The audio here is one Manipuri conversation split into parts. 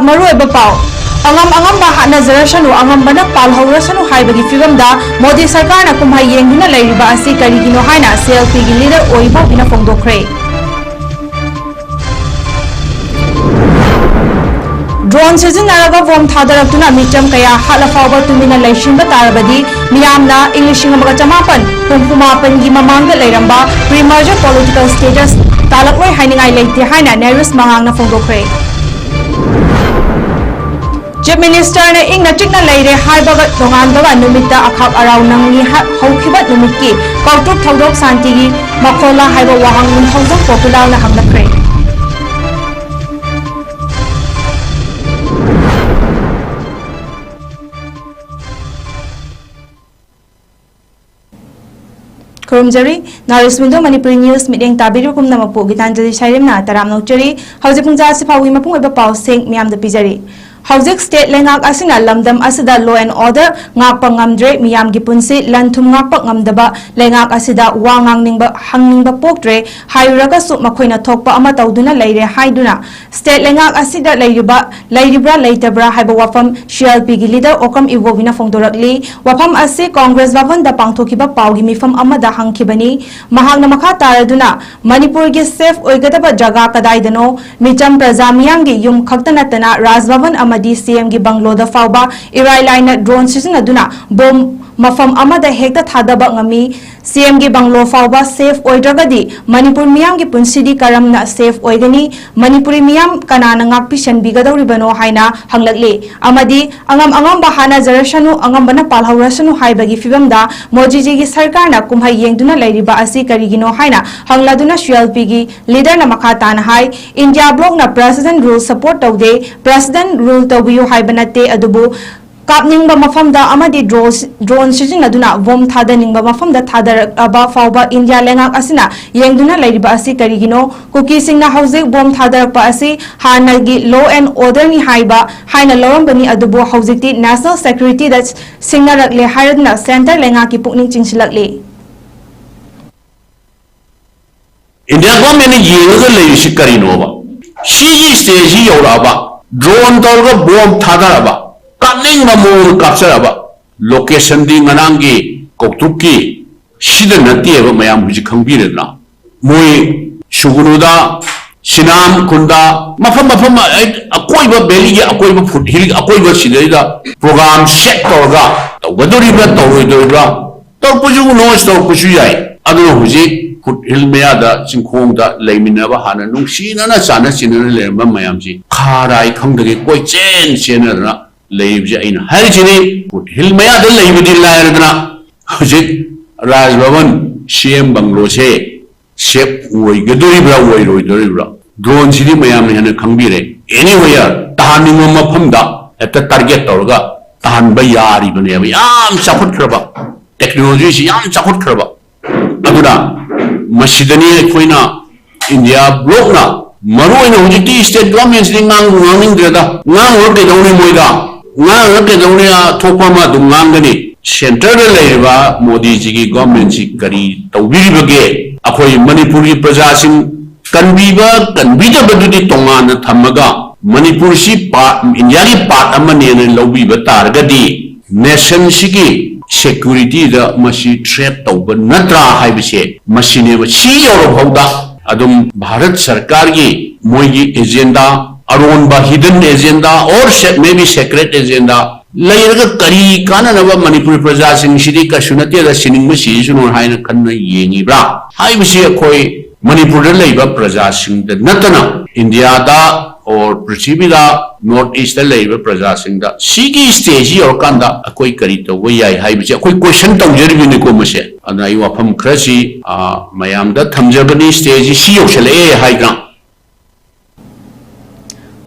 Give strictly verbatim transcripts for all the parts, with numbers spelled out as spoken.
ꯃꯔꯨꯑꯣꯏꯕ ꯄꯥꯎ꯫ ꯑꯉꯝ ꯑꯉꯝꯕ ꯍꯥꯠꯅꯖꯔꯁꯅꯨ, ꯑꯉꯝꯕꯅ ꯄꯥꯜꯍꯧꯔꯁꯅꯨ ꯍꯥꯏꯕꯒꯤ ꯐꯤꯕꯝꯗ ꯃꯣꯗꯤ ꯁꯔꯀꯥꯔꯅ ꯀꯨꯝꯍꯩ ꯌꯦꯡꯗꯨꯅ ꯂꯩꯔꯤꯕ ꯑꯁꯤ ꯀꯔꯤꯒꯤꯅꯣ ꯍꯥꯏꯅ ꯁꯤ ꯑꯦꯜ ꯄꯤꯒꯤ ꯂꯤꯗꯔ ꯑꯣ ꯏꯕꯣꯕꯤꯅ ꯐꯣꯡꯗꯣꯛꯈ꯭ꯔꯦ꯫ ꯗ꯭ꯔꯣꯟ ꯁꯤꯖꯤꯟꯅꯔꯒ ꯕꯣꯝ ꯊꯥꯗꯔꯛꯇꯨꯅ ꯃꯤꯆꯝ ꯀꯌꯥ ꯍꯥꯠꯂ ꯐꯥꯎꯕ ꯇꯨꯃꯤꯟꯅ ꯂꯩꯁꯤꯟꯕ ꯇꯥꯔꯕꯗꯤ ꯃꯤꯌꯥꯝꯅ ꯏꯪ ꯂꯤꯁꯤꯡ ꯑꯃꯒ ꯆꯃꯥꯄꯟ ꯍꯨꯝꯐꯨ ꯃꯥꯄꯟꯒꯤ ꯃꯃꯥꯡꯗ ꯂꯩꯔꯝꯕ pre-merger political status ꯇꯥꯂꯛꯂꯣꯏ ꯍꯥꯏꯅꯤꯡꯉꯥꯏ ꯂꯩꯇꯦ ꯍꯥꯏꯅ ꯅꯦꯔꯤꯁ ꯃꯉꯥꯡꯅ ꯐꯣꯡꯗꯣꯛꯈ꯭ꯔꯦ꯫ ꯆꯤꯐ ꯃꯤꯅꯤꯁꯇꯔꯅ ꯏꯪꯅ ꯆꯤꯛꯅ ꯂꯩꯔꯦ ꯍꯥꯏꯕꯒ ꯅꯣꯡꯉꯥꯟꯕꯒ ꯅꯨꯃꯤꯠꯇ ꯑꯈꯥꯛ ꯑꯔꯥꯎ ꯅꯪꯉꯤ ꯍꯥ-, ꯍꯧꯈꯤꯕ ꯅꯨꯃꯤꯠꯀꯤ ꯀꯧꯇ꯭ꯔꯨꯛ ꯊꯧꯗꯣꯛ ꯁꯥꯟꯇꯤꯒꯤ ꯃꯈꯣꯜꯂ ꯍꯥꯏꯕ ꯋꯥꯍꯪ ꯅꯤꯡꯊꯧꯖꯝ ꯄꯣꯄꯨꯂꯥꯜꯅ ꯍꯪꯂꯛꯈ꯭ꯔꯦ꯫ ꯈꯨꯔꯨꯝꯖꯔꯤ꯫ North East Window Manipuri News ꯃꯤꯠꯌꯦꯡ ꯇꯥꯕꯤꯔꯤꯕ ꯄꯨꯝꯅꯃꯛꯄꯨ ꯒꯤꯇꯥꯟꯖꯂꯤ ꯁꯥꯏꯔꯦꯝꯅ ꯇꯔꯥꯝꯅ ꯑꯣꯛꯆꯔꯤ꯫ ꯍꯧꯖꯤꯛ ꯄꯨꯡ ꯇꯔꯥ ꯑꯁꯤ ꯐꯥꯎꯕꯒꯤ ꯃꯄꯨꯡ ꯑꯣꯏꯕ ꯄꯥꯎꯁꯤꯡ ꯃꯤꯌꯥꯝꯗ ꯄꯤꯖꯔꯤ꯫ ꯍꯧꯖꯤꯛ state ꯂꯩꯉꯥꯛ ꯑꯁꯤꯅ ꯂꯝꯗꯝ ꯑꯁꯤꯗ law and order ꯉꯥꯛꯄ ꯉꯝꯗ꯭ꯔꯦ, ꯃꯤꯌꯥꯝꯒꯤ ꯄꯨꯟꯁꯤ ꯂꯟ ꯊꯨꯝ ꯉꯥꯛꯄ ꯉꯝꯗꯕ ꯂꯩꯉꯥꯛ ꯑꯁꯤꯗ ꯋꯥ ꯉꯥꯡꯅꯤꯡꯕ, ꯍꯪꯅꯤꯡꯕ ꯄꯣꯛꯇ꯭ꯔꯦ ꯍꯥꯏꯔꯨꯔꯒꯁꯨ ꯃꯈꯣꯏꯅ ꯊꯣꯛꯄ ꯑꯃ ꯇꯧꯗꯨꯅ ꯂꯩꯔꯦ ꯍꯥꯏꯗꯨꯅ state ꯂꯩꯉꯥꯛ ꯑꯁꯤꯗ ꯂꯩꯔꯤꯕ, ꯂꯩꯔꯤꯕ꯭ꯔꯥ ꯂꯩꯇꯕ꯭ꯔꯥ ꯍꯥꯏꯕ ꯋꯥꯐꯝ ꯁꯤ ꯑꯦꯜ ꯄꯤꯒꯤ ꯂꯤꯗꯔ ꯑꯣꯀꯝ ꯏꯕꯣꯕꯤꯅ ꯐꯣꯡꯗꯣꯔꯛꯂꯤ꯫ ꯋꯥꯐꯝ ꯑꯁꯤ ꯀꯣꯡꯒ꯭ꯔꯦꯁ ꯚꯕꯟꯗ ꯄꯥꯡꯊꯣꯛꯈꯤꯕ ꯄꯥꯎꯒꯤ ꯃꯤꯐꯝ ꯑꯃꯗ ꯍꯪꯈꯤꯕꯅꯤ꯫ ꯃꯍꯥꯛꯅ ꯃꯈꯥ ꯇꯥꯔꯗꯨꯅ ꯃꯅꯤꯄꯨꯔꯒꯤ safe ꯑꯣꯏꯒꯗꯕ ꯖꯒꯥ ꯀꯗꯥꯏꯗꯅꯣ? ꯃꯤꯆꯝ ꯄ꯭ꯔꯖꯥ ꯃꯤꯌꯥꯝꯒꯤ ꯌꯨꯝ ꯈꯛꯇ ꯅꯠꯇꯅ ꯔꯥꯖ ꯚꯕꯟ ꯑꯃꯗꯤ ꯁꯤ ꯑꯦꯝꯒꯤ ꯕꯪꯂꯣꯗ ꯐꯥꯎꯕ ꯏꯔꯥꯏ ꯂꯥꯏꯅ ꯗ꯭ꯔꯣꯟ ꯁꯤꯖꯤꯟꯅꯗꯨꯅ ꯕꯣꯝ ꯃꯐꯝ ꯑꯃꯗ ꯍꯦꯛꯇ ꯊꯥꯗꯕ ꯉꯝꯃꯤ꯫ ꯁꯤ ꯑꯦꯝꯒꯤ ꯕꯪꯂꯣ ꯐꯥꯎꯕ safe ꯑꯣꯏꯗ꯭ꯔꯒꯗꯤ ꯃꯅꯤꯄꯨꯔ ꯃꯤꯌꯥꯝꯒꯤ ꯄꯨꯟꯁꯤꯗꯤ ꯀꯔꯝꯅ safe ꯑꯣꯏꯒꯅꯤ? ꯃꯅꯤꯄꯨꯔꯤ ꯃꯤꯌꯥꯝ ꯀꯅꯥꯅ ꯉꯥꯛꯄꯤ ꯁꯦꯟꯕꯤꯒꯗꯧꯔꯤꯕꯅꯣ ꯍꯥꯏꯅ ꯍꯪꯂꯛꯂꯤ꯫ ꯑꯃꯗꯤ ꯑꯉꯝ ꯑꯉꯝꯕ ꯍꯥꯠꯅꯖꯔꯁꯅꯨ, ꯑꯉꯝꯕꯅ ꯄꯥꯜꯍꯧꯔꯁꯅꯨ ꯍꯥꯏꯕꯒꯤ ꯐꯤꯕꯝꯗ ꯃꯣꯗꯤꯖꯤꯒꯤ ꯁꯔꯀꯥꯔꯅ ꯀꯨꯝꯍꯩ ꯌꯦꯡꯗꯨꯅ ꯂꯩꯔꯤꯕ ꯑꯁꯤ ꯀꯔꯤꯒꯤꯅꯣ ꯍꯥꯏꯅ ꯍꯪꯂꯗꯨꯅ ꯁꯤ ꯑꯦꯜ ꯄꯤꯒꯤ ꯂꯤꯗꯔꯅ ꯃꯈꯥ ꯇꯥꯅ ꯍꯥꯏ, ꯏꯟꯗꯤꯌꯥ ꯕ꯭ꯂꯣꯛꯅ president rule support ꯇꯧꯗꯦ, president rule ꯇꯧꯕꯤꯌꯨ ꯍꯥꯏꯕ ꯅꯠꯇꯦ, ꯑꯗꯨꯕꯨ ꯀꯥꯞꯅꯤꯡꯕ ꯃꯐꯝꯗ ꯑꯃꯗꯤ ꯗ꯭ꯔꯣꯟ, ꯗ꯭ꯔꯣꯟ ꯁꯤꯖꯤꯟꯅꯗꯨꯅ ꯕꯣꯝ ꯊꯥꯗꯅꯤꯡꯕ ꯃꯐꯝꯗ ꯊꯥꯗꯔꯛꯂꯕ ꯐꯥꯎꯕ ꯏꯟꯗꯤꯌꯥ ꯂꯩꯉꯥꯛ ꯑꯁꯤꯅ ꯌꯦꯡꯗꯨꯅ ꯂꯩꯔꯤꯕ ꯑꯁꯤ ꯀꯔꯤꯒꯤꯅꯣ? ꯀꯨꯀꯤꯁꯤꯡꯅ ꯍꯧꯖꯤꯛ ꯕꯣꯝ ꯊꯥꯗꯔꯛꯄ ꯑꯁꯤ ꯍꯥꯟꯅꯒꯤ law and order ꯅꯤ ꯍꯥꯏꯕ ꯍꯥꯏꯅ ꯂꯧꯔꯝꯕꯅꯤ, ꯑꯗꯨꯕꯨ ꯍꯧꯖꯤꯛꯇꯤ national security ꯗ ꯁꯤꯡꯅꯔꯛꯂꯦ ꯍꯥꯏꯔꯗꯨꯅ centre ꯂꯩꯉꯥꯛꯀꯤ ꯄꯨꯛꯅꯤꯡ ꯆꯤꯡꯁꯤꯜꯂꯛꯂꯤ꯫ Indian government ꯅ ꯌꯦꯡꯉꯒ ꯂꯩꯔꯤꯁꯤ ꯀꯔꯤꯅꯣꯕ? ꯁꯤꯒꯤ stage ꯁꯤ ꯌꯧꯔꯛꯑꯕ, ꯗ꯭ꯔꯣꯟ ꯇꯧꯔꯒ ꯕꯣꯝ ꯊꯥꯗꯔꯕ, ꯀꯥꯞꯅꯤꯡꯕ ꯃꯑꯣꯡꯗ ꯀꯥꯞꯆꯔꯕ꯫ ꯂꯣꯀꯦꯁꯟꯗꯤ ꯉꯔꯥꯡꯒꯤ ꯀꯧꯇ꯭ꯔꯨꯛꯀꯤ ꯁꯤꯗ ꯅꯠꯇꯦꯕ, ꯃꯌꯥꯝ ꯍꯧꯖꯤꯛ ꯈꯪꯕꯤꯔꯦꯗꯅ꯫ ꯃꯣꯏ ꯁꯨꯒꯅꯨꯗ, ꯁꯤꯅꯥꯝ ꯈꯨꯟꯗ, ꯃꯐꯝ ꯃꯐꯝ ꯑꯀꯣꯏꯕ, ꯚꯦꯂꯤꯒꯤ ꯑꯀꯣꯏꯕ, ꯐꯨꯠ ꯍꯤꯜꯒꯤ ꯑꯀꯣꯏꯕ ꯁꯤꯗꯩꯗ ꯄ꯭ꯔꯣꯒ꯭ꯔꯥꯝ ꯁꯦꯠ ꯇꯧꯔꯒ ꯇꯧꯒꯗꯣꯔꯤꯕ꯭ꯔꯥ ꯇꯧꯔꯣꯏꯗꯣꯔꯤꯕ꯭ꯔꯥ? ꯇꯧꯔꯛꯄꯁꯨ, ꯅꯣꯏꯁ ꯇꯧꯔꯛꯄꯁꯨ ꯌꯥꯏ꯫ ꯑꯗꯨꯅ ꯍꯧꯖꯤꯛ ꯐꯨꯠ ꯍꯤꯜ ꯃꯌꯥꯗ ꯆꯤꯡꯈꯣꯡꯗ ꯂꯩꯃꯤꯟꯅꯕ, ꯍꯥꯟꯅ ꯅꯨꯡꯁꯤꯅꯅ ꯆꯥꯟꯅ ꯆꯤꯟꯅꯅ ꯂꯩꯔꯝꯕ ꯃꯌꯥꯝꯁꯤ ꯈꯥ ꯔꯥꯏ ꯈꯪꯗꯒꯩ ꯀꯣꯏꯆꯦꯟ ꯆꯦꯟꯅꯗꯅ ꯂꯩꯔꯤꯕꯁꯦ ꯑꯩꯅ ꯍꯥꯏꯔꯤꯁꯤꯅꯤ꯫ ꯐꯨꯠ ꯍꯤꯜ ꯃꯌꯥꯗ ꯂꯩꯕꯗꯤ ꯂꯥꯏꯔꯗꯅ ꯍꯧꯖꯤꯛ ꯔꯥꯖ ꯚꯕꯟ, ꯁꯤ ꯑꯦꯝ ꯕꯪꯒ꯭ꯂꯣꯁꯦ ꯁꯦꯞ ꯑꯣꯏꯒꯗꯣꯔꯤꯕ꯭ꯔꯥ ꯑꯣꯏꯔꯣꯏꯗꯣꯔꯤꯕ꯭ꯔꯥ? ꯗ꯭ꯔꯣꯟꯁꯤꯗꯤ ꯃꯌꯥꯝꯅ ꯍꯦꯟꯅ ꯈꯪꯕꯤꯔꯦ꯫ Anywhere, ꯇꯥꯍꯟꯅꯤꯡꯕ ꯃꯐꯝꯗ ꯍꯦꯛꯇ ꯇꯥꯔꯒꯦꯠ ꯇꯧꯔꯒ ꯇꯥꯍꯟꯕ ꯌꯥꯔꯤꯕꯅꯦꯕ꯫ ꯌꯥꯝ ꯆꯥꯎꯈꯠꯈ꯭ꯔꯕ, ꯇꯦꯛꯅꯣꯂꯣꯖꯤꯁꯤ ꯌꯥꯝ ꯆꯥꯎꯈꯠꯈ꯭ꯔꯕ꯫ ꯑꯗꯨꯅ ꯃꯁꯤꯗꯅꯤ ꯑꯩꯈꯣꯏꯅ ꯏꯟꯗꯤꯌꯥ ꯕ꯭ꯂꯣꯛꯅ, ꯃꯔꯨꯑꯣꯏꯅ ꯍꯧꯖꯤꯛꯇꯤ ꯁ꯭ꯇꯦꯠ ꯒꯣꯔꯃꯦꯟꯁꯤꯗꯤ ꯉꯥꯡꯕꯨ ꯉꯥꯡꯅꯤꯡꯗ꯭ꯔꯦꯗ, ꯉꯥꯡꯉꯨꯔ ꯀꯩꯗꯧꯅꯤ ꯃꯣꯏꯗ? ꯉꯥꯡꯉꯨꯔ ꯀꯩꯗꯧꯅꯤ? ꯑꯊꯣꯛꯄ ꯑꯃ ꯑꯗꯨꯝ ꯉꯥꯡꯒꯅꯤ꯫ ꯁꯦꯟꯇꯔꯗ ꯂꯩꯔꯤꯕ ꯃꯣꯗꯤꯖꯤꯒꯤ ꯒꯣꯔꯃꯦꯟꯁꯤ ꯀꯔꯤ ꯇꯧꯕꯤꯔꯤꯕꯒꯦ? ꯑꯩꯈꯣꯏ ꯃꯅꯤꯄꯨꯔꯒꯤ ꯄ꯭ꯔꯖꯥꯁꯤꯡ ꯀꯟꯕꯤꯕ ꯀꯟꯕꯤꯗꯕꯗꯨꯗꯤ ꯇꯣꯉꯥꯟꯅ ꯊꯝꯃꯒ, ꯃꯅꯤꯄꯨꯔꯁꯤ ꯄꯥꯔꯠ, ꯏꯟꯗꯤꯌꯥꯒꯤ ꯄꯥꯔꯠ ꯑꯃꯅꯦꯅ ꯂꯧꯕꯤꯕ ꯇꯥꯔꯒꯗꯤ, ꯅꯦꯁꯟꯁꯤꯒꯤ ꯁꯦꯀ꯭ꯌꯨꯔꯤꯇꯤꯗ ꯃꯁꯤ ꯊ꯭ꯔꯦꯠ ꯇꯧꯕ ꯅꯠꯇ꯭ꯔꯥ ꯍꯥꯏꯕꯁꯦ ꯃꯁꯤꯅꯦꯕ꯫ ꯁꯤ ꯌꯧꯔꯐꯥꯎꯗ ꯑꯗꯨꯝ ꯚꯥꯔꯠ ꯁꯔꯀꯥꯔꯒꯤ ꯃꯣꯏꯒꯤ agenda, ꯑꯔꯣꯟꯕ hidden agenda or maybe secret agenda ꯂꯩꯔꯒ ꯀꯔꯤ ꯀꯥꯟꯅꯅꯕ? ꯃꯅꯤꯄꯨꯔꯤ ꯄ꯭ꯔꯖꯥꯁꯤꯡꯁꯤꯗꯤ ꯀꯩꯁꯨ ꯅꯠꯇꯦꯗ, ꯁꯤꯅꯤꯡꯕ ꯁꯤꯁꯅꯨ ꯍꯥꯏꯅ ꯈꯟꯅ ꯌꯦꯡꯉꯤꯕ꯭ꯔꯥ ꯍꯥꯏꯕꯁꯤ ꯑꯩꯈꯣꯏ ꯃꯅꯤꯄꯨꯔꯗ ꯂꯩꯕ ꯄ꯭ꯔꯖꯥꯁꯤꯡꯗ ꯅꯠꯇꯅ ꯏꯟꯗꯤꯌꯥꯗ or ꯄ꯭ꯔꯤꯊꯤꯕꯤꯗ, ꯅꯣꯔꯠ ꯏꯁꯇ ꯂꯩꯔꯤꯕ ꯄ꯭ꯔꯖꯥꯁꯤꯡꯗ ꯁꯤꯒꯤ ꯁ꯭ꯇꯦꯖꯁꯤ ꯌꯧꯔꯀꯥꯟꯗ ꯑꯩꯈꯣꯏ ꯀꯔꯤ ꯇꯧꯕ ꯌꯥꯏ ꯍꯥꯏꯕꯁꯤ ꯑꯩꯈꯣꯏ ꯀꯣꯏꯁꯟ ꯇꯧꯖꯔꯤꯕꯅꯤꯀꯣ ꯃꯁꯦ꯫ ꯑꯗꯨꯅ ꯑꯩ ꯋꯥꯐꯝ ꯈꯔꯁꯤ, ꯑ, ꯃꯌꯥꯝꯗ ꯊꯝꯖꯕꯅꯤ꯫ ꯁ꯭ꯇꯦꯖꯁꯤ ꯁꯤ ꯌꯧꯁꯜꯂꯛꯑꯦ ꯍꯥꯏꯗꯅ꯫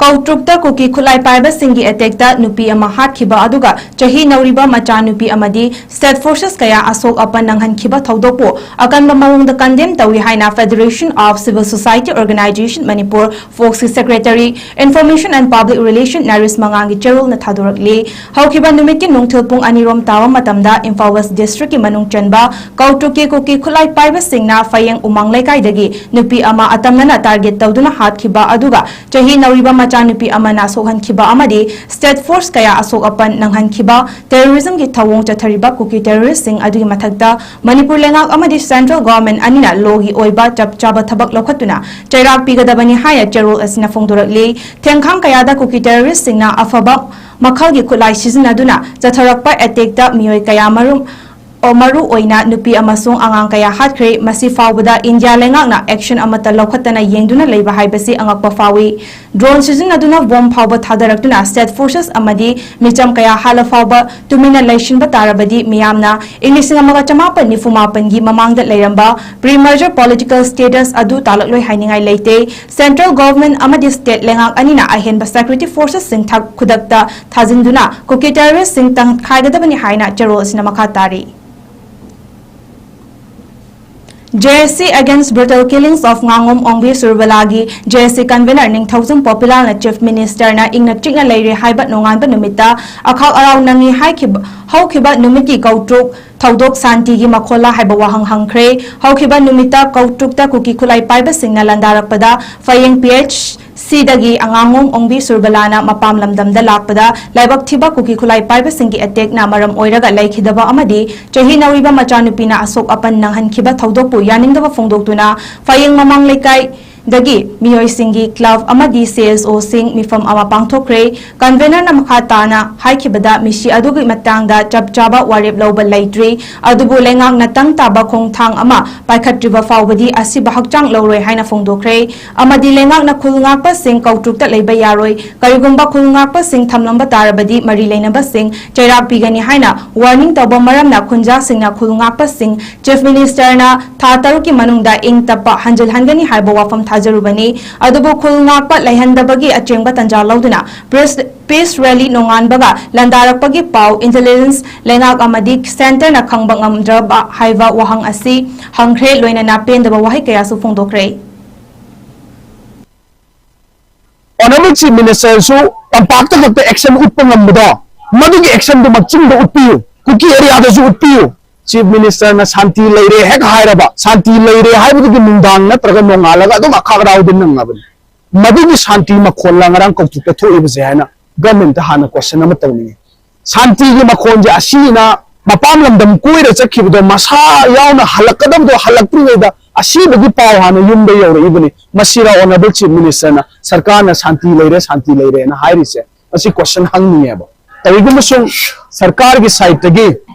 ꯀꯧꯇ꯭ꯔꯨꯛꯇ ꯀꯨꯀꯤ ꯈꯨꯠꯂꯥꯏ ꯄꯥꯏꯕꯁꯤꯡꯒꯤ ꯑꯦꯇꯦꯛꯇ ꯅꯨꯄꯤ ꯑꯃ ꯍꯥꯠꯈꯤꯕ ꯑꯗꯨꯒ ꯆꯍꯤ ꯅꯧꯔꯤꯕ ꯃꯆꯥꯅꯨꯄꯤ ꯑꯃꯗꯤ ꯁ꯭ꯇꯦꯠ ꯐꯣꯔꯁꯦꯁ ꯀꯌꯥ ꯑꯁꯣꯛ ꯑꯄꯟ ꯅꯪꯍꯟꯈꯤꯕ ꯊꯧꯗꯣꯛꯄꯨ ꯑꯀꯟꯕ ꯃꯑꯣꯡꯗ ꯀꯟꯗꯦꯝ ꯇꯧꯏ ꯍꯥꯏꯅ Federation of Civil Society Organisation Manipur, ꯐꯣꯛꯁꯀꯤ secretary, Information and Public Relation Naresh ꯃꯉꯥꯡꯒꯤ ꯆꯦꯔꯣꯜꯅ ꯊꯥꯗꯣꯔꯛꯂꯤ꯫ ꯍꯧꯈꯤꯕ ꯅꯨꯃꯤꯠꯀꯤ ꯅꯨꯡꯊꯤꯜ ꯄꯨꯡ ꯑꯅꯤꯔꯣꯝ ꯇꯥꯕ ꯃꯇꯝꯗ ꯏꯝꯐꯥꯜ ꯋꯦꯁ ꯗꯤꯁꯇ꯭ꯔꯤꯛꯀꯤ ꯃꯅꯨꯡ ꯆꯟꯕ ꯀꯧꯇ꯭ꯔꯨꯛꯀꯤ ꯀꯨꯀꯤ ꯈꯨꯠꯂꯥꯏ ꯄꯥꯏꯕꯁꯤꯡꯅ ꯐꯌꯦꯡ ꯎꯃꯪ ꯂꯩꯀꯥꯏꯗꯒꯤ ꯅꯨꯄꯤ ꯑꯃ ꯑꯇꯝꯅꯅ ꯇꯥꯔꯒꯦꯠ ꯇꯧꯗꯨꯅ ꯍꯥꯠꯈꯤꯕ ꯑꯗꯨꯒ ꯆꯍꯤ ꯅꯧꯔꯤꯕ ꯃꯆꯥꯅꯨꯄꯤ ꯑꯃꯅ ꯁꯣꯛꯍꯟꯈꯤꯕ ꯑꯃꯗꯤ state force ꯀꯌꯥ ꯑꯁꯣꯛ ꯑꯄꯟ ꯅꯪꯍꯟꯈꯤꯕ terrorism ꯒꯤ ꯊꯧꯑꯣꯡ ꯆꯠꯊꯔꯤꯕ ꯀꯨꯀꯤ terrorist ꯁꯤꯡ ꯑꯗꯨꯒꯤ ꯃꯊꯛꯇ ꯃꯅꯤꯄꯨꯔ ꯂꯩꯉꯥꯛ ꯑꯃꯗꯤ central government ꯑꯅꯤꯅ law ꯒꯤ ꯑꯣꯏꯕ ꯆꯞ ꯆꯥꯕ ꯊꯕꯛ ꯂꯧꯈꯠꯇꯨꯅ ꯆꯩꯔꯥꯛ ꯄꯤꯒꯗꯕꯅꯤ ꯍꯥꯏꯅ ꯆꯦꯔꯣꯜ ꯑꯁꯤꯅ ꯐꯣꯡꯗꯣꯔꯛꯂꯤ꯫ ꯊꯦꯡꯈꯥꯡ ꯀꯌꯥꯗ ꯀꯨꯀꯤ terrorist ꯁꯤꯡꯅ ꯑꯐꯕ ꯃꯈꯜꯒꯤ ꯈꯨꯠꯂꯥꯏ ꯁꯤꯖꯤꯟꯅꯗꯨꯅ ꯆꯠꯊꯔꯛꯄ attack ꯇ ꯃꯤꯑꯣꯏ ꯀꯌꯥ ꯃꯔꯨꯝ ꯑꯣ, ꯃꯔꯨ ꯑꯣꯏꯅ ꯅꯨꯄꯤ ꯑꯃꯁꯨꯡ ꯑꯉꯥꯡ ꯀꯌꯥ ꯍꯥꯠꯈ꯭ꯔꯦ꯫ ꯃꯁꯤ ꯐꯥꯎꯕꯗ ꯏꯟꯗꯤꯌꯥ ꯂꯩꯉꯥꯛꯅ action ꯑꯃꯠꯇ ꯂꯧꯈꯠꯇꯅ ꯌꯦꯡꯗꯨꯅ ꯂꯩꯕ ꯍꯥꯏꯕꯁꯤ ꯑꯉꯛꯄ ꯐꯥꯎꯏ꯫ Drone ꯁꯤꯖꯤꯟꯅꯗꯨꯅ bomb ꯐꯥꯎꯕ ꯊꯥꯗꯔꯛꯇꯨꯅ state forces ꯑꯃꯗꯤ ꯃꯤꯆꯝ ꯀꯌꯥ ꯍꯥꯠꯂ ꯐꯥꯎꯕ ꯇꯨꯃꯤꯟꯅ ꯂꯩꯁꯤꯟꯕ ꯇꯥꯔꯕꯗꯤ ꯃꯤꯌꯥꯝꯅ ꯏꯪ ꯂꯤꯁꯤꯡ ꯑꯃꯒ ꯆꯃꯥꯄꯟ ꯅꯤꯐꯨ ꯃꯥꯄꯟꯒꯤ ꯃꯃꯥꯡꯗ ꯂꯩꯔꯝꯕ pre-merger political status ꯑꯗꯨ ꯇꯥꯂꯛꯂꯣꯏ ꯍꯥꯏꯅꯤꯡꯉꯥꯏ ꯂꯩꯇꯦ꯫ Central government ꯑꯃꯗꯤ state ꯂꯩꯉꯥꯛ ꯑꯅꯤꯅ ꯑꯍꯦꯟꯕ security forces ꯁꯤꯡ ꯊꯛ-, ꯈꯨꯗꯛꯇ ꯊꯥꯖꯤꯟꯗꯨꯅ ꯀꯨꯀꯤ terrorist ꯁꯤꯡ ꯇꯪꯈꯥꯏꯒꯗꯕꯅꯤ ꯍꯥꯏꯅ ꯆꯦꯔꯣꯜ ꯑꯁꯤꯅ ꯃꯈꯥ ꯇꯥꯔꯤ꯫ J S C against brutal killings of ꯉꯥꯉꯣꯝ Ongbi ꯁꯨꯔꯕꯂꯥꯒꯤ J S C convener Ningthoujam ꯄꯣꯄꯤꯂꯥꯜꯅ Chief Minister ꯅ ꯏꯪꯅ ꯆꯤꯛꯅ ꯂꯩꯔꯦ ꯍꯥꯏꯕ ꯅꯣꯡꯉꯥꯟꯕ ꯅꯨꯃꯤꯠꯇ ꯑꯈꯥꯛ ꯑꯔꯥꯎ ꯅꯪꯉꯤ ꯍꯥꯏꯈꯤꯕ, ꯍꯧꯈꯤꯕ ꯅꯨꯃꯤꯠꯀꯤ ꯀꯧꯇ꯭ꯔꯨꯛ ꯊꯧꯗꯣꯛ ꯁꯥꯟꯇꯤꯒꯤ ꯃꯈꯣꯜꯂ ꯍꯥꯏꯕ ꯋꯥꯍꯪ ꯍꯪꯈ꯭ꯔꯦ꯫ ꯍꯧꯈꯤꯕ ꯅꯨꯃꯤꯠꯇ ꯀꯧꯇ꯭ꯔꯨꯛꯇ ꯀꯨꯀꯤ ꯈꯨꯠꯂꯥꯏ ꯄꯥꯏꯕꯁꯤꯡꯅ ꯂꯥꯟꯗꯥꯔꯛꯄꯗ ꯐꯌꯦꯡ P H C ꯗꯒꯤ ꯑꯉꯥꯉꯣꯝ ꯑꯣꯡꯕꯤ ꯁꯨꯔꯕꯂꯥꯅ ꯃꯄꯥꯝ ꯂꯝꯗꯝꯗ ꯂꯥꯛꯄꯗ ꯂꯥꯏꯕꯛ ꯊꯤꯕ ꯀꯨꯀꯤ ꯈꯨꯠꯂꯥꯏ ꯄꯥꯏꯕꯁꯤꯡꯒꯤ attack ꯅ ꯃꯔꯝ ꯑꯣꯏꯔꯒ ꯂꯩꯈꯤꯗꯕ ꯑꯃꯗꯤ ꯆꯍꯤ ꯅꯧꯔꯤꯕ ꯃꯆꯥꯅꯨꯄꯤꯅ ꯑꯁꯣꯛ ꯑꯄꯟ ꯅꯪꯍꯟꯈꯤꯕ ꯊꯧꯗꯣꯛꯄꯨ ꯌꯥꯅꯤꯡꯗꯕ ꯐꯣꯡꯗꯣꯛꯇꯨꯅ ꯐꯌꯦꯡ ꯃꯃꯥꯡ ꯂꯩꯀꯥꯏꯗꯒꯤ ꯃꯤꯑꯣꯏꯁꯤꯡꯒꯤ club ꯑꯃꯗꯤ C S O ꯁꯤꯡ ꯃꯤꯐꯝ ꯑꯃ ꯄꯥꯡꯊꯣꯛꯈ꯭ꯔꯦ꯫ Convener ꯅ ꯃꯈꯥ ꯇꯥꯅ ꯍꯥꯏꯈꯤꯕꯗ ꯃꯤꯁꯤ ꯑꯗꯨꯒꯤ ꯃꯇꯥꯡꯗ ꯆꯞ ꯆꯥꯕ ꯋꯥꯔꯦꯞ ꯂꯧꯕ ꯂꯩꯇ꯭ꯔꯤ, ꯑꯗꯨꯕꯨ ꯂꯩꯉꯥꯛꯅ ꯇꯪ ꯇꯥꯕ ꯈꯣꯡꯊꯥꯡ ꯑꯃ ꯄꯥꯏꯈꯠꯇ꯭ꯔꯤꯕ ꯐꯥꯎꯕꯗꯤ ꯑꯁꯤꯕ ꯍꯛꯆꯥꯡ ꯂꯧꯔꯣꯏ ꯍꯥꯏꯅ ꯐꯣꯡꯗꯣꯛꯈ꯭ꯔꯦ꯫ ꯑꯃꯗꯤ ꯂꯩꯉꯥꯛꯅ ꯈꯨꯜ ꯉꯥꯛꯄꯁꯤꯡ ꯀꯧꯇ꯭ꯔꯨꯛꯇ ꯂꯩꯕ ꯌꯥꯔꯣꯏ, ꯀꯔꯤꯒꯨꯝꯕ ꯈꯨꯜ ꯉꯥꯛꯄꯁꯤꯡ ꯊꯝꯂꯝꯕ ꯇꯥꯔꯕꯗꯤ ꯃꯔꯤ ꯂꯩꯅꯕꯁꯤꯡ ꯆꯩꯔꯥꯛ ꯄꯤꯒꯅꯤ ꯍꯥꯏꯅ warning ꯇꯧꯕ ꯃꯔꯝꯅ ꯈꯨꯟꯖꯥꯁꯤꯡꯅ ꯈꯨꯜ ꯉꯥꯛꯄꯁꯤꯡ Chief Minister ꯅ ꯊꯥ ꯇꯔꯨꯛꯀꯤ ꯃꯅꯨꯡꯗ ꯏꯪ ꯇꯞꯄ ꯍꯟꯖꯤꯜꯍꯟꯒꯅꯤ ꯍꯥꯏꯕ ꯋꯥꯐꯝ ꯊꯥꯖꯔꯨꯕꯅꯤ꯫ ꯑꯗꯨꯕꯨ ꯈꯨꯜ ꯉꯥꯛꯄ ꯂꯩꯍꯟꯗꯕꯒꯤ ꯑꯆꯦꯡꯕ ꯇꯥꯟꯖꯥ ꯂꯧꯗꯨꯅ press, peace rally ꯅꯣꯡꯉꯥꯟꯕꯒ ꯂꯥꯟꯗꯥꯔꯛꯄꯒꯤ ꯄꯥꯎ intelligence ꯂꯩꯉꯥꯛ ꯑꯃꯗꯤ centre ꯅ ꯈꯪꯕ ꯉꯝꯗ꯭ꯔꯕ ꯍꯥꯏꯕ ꯋꯥꯍꯪ ꯑꯁꯤ ꯍꯪꯈ꯭ꯔꯦ, ꯂꯣꯏꯅꯅ ꯄꯦꯟꯗꯕ ꯋꯥꯍꯩ ꯀꯌꯥꯁꯨ ꯐꯣꯡꯗꯣꯛꯈ꯭ꯔꯦ꯫ Honourable Chief Minister ꯁꯨ ꯇꯝꯄꯥꯛꯇ ꯈꯛꯇ action ꯎꯠꯄ ꯉꯝꯕꯗꯣ, ꯃꯗꯨꯒꯤ action ꯗꯨꯃꯛ ꯆꯤꯡꯗ ꯎꯠꯄꯤꯌꯨ, ꯀꯨꯀꯤ area ꯗꯁꯨ ꯎꯠꯄꯤꯌꯨ꯫ Chief Minister ꯅ ꯁꯥꯟꯇꯤ ꯂꯩꯔꯦ ꯍꯦꯛ ꯍꯥꯏꯔꯕ, ꯁꯥꯟꯇꯤ ꯂꯩꯔꯦ ꯍꯥꯏꯕꯗꯨꯒꯤ ꯅꯨꯡꯗꯥꯡ ꯅꯠꯇ꯭ꯔꯒ ꯅꯣꯡꯉꯥꯜꯂꯒ ꯑꯗꯨꯝ ꯑꯈꯥꯛ ꯑꯔꯥꯎꯗꯤ ꯅꯪꯉꯕꯅꯤ꯫ ꯃꯗꯨꯒꯤ ꯁꯥꯟꯇꯤ ꯃꯈꯣꯜꯂ ꯉꯔꯥꯡ ꯀꯧꯇ꯭ꯔꯨꯛꯇ ꯊꯣꯛꯏꯕꯁꯦ ꯍꯥꯏꯅ ꯒꯃꯦꯟꯇ ꯍꯥꯟꯅ ꯀꯣꯏꯁꯟ ꯑꯃ ꯇꯧꯅꯤꯡꯉꯤ꯫ ꯁꯥꯟꯇꯤꯒꯤ ꯃꯈꯣꯟꯁꯦ ꯑꯁꯤꯅ ꯃꯄꯥꯟ ꯂꯝꯗꯝ ꯀꯣꯏꯔ ꯆꯠꯈꯤꯕꯗꯣ ꯃꯁꯥ ꯌꯥꯎꯅ ꯍꯜꯂꯛꯀꯗꯕꯗꯣ ꯍꯜꯂꯛꯇ꯭ꯔꯤꯉꯩꯗ ꯑꯁꯤꯕꯒꯤ ꯄꯥꯎ ꯍꯥꯟꯅ ꯌꯨꯝꯗ ꯌꯧꯔꯛꯏꯕꯅꯤ꯫ ꯃꯁꯤꯔ Honourable Chief Minister ꯅ ꯁꯔꯀꯥꯔꯅ ꯁꯥꯟꯇꯤ ꯂꯩꯔꯦ, ꯁꯥꯟꯇꯤ ꯂꯩꯔꯦꯅ ꯍꯥꯏꯔꯤꯁꯦ? ꯃꯁꯤ ꯀꯣꯏꯁꯟ ꯍꯪꯅꯤꯡꯉꯦꯕ꯫ ꯀꯔꯤꯒꯨꯝꯕ ꯁꯨꯝ ꯁꯔꯀꯥꯔꯒꯤ ꯁꯥꯏꯠꯇꯒꯤ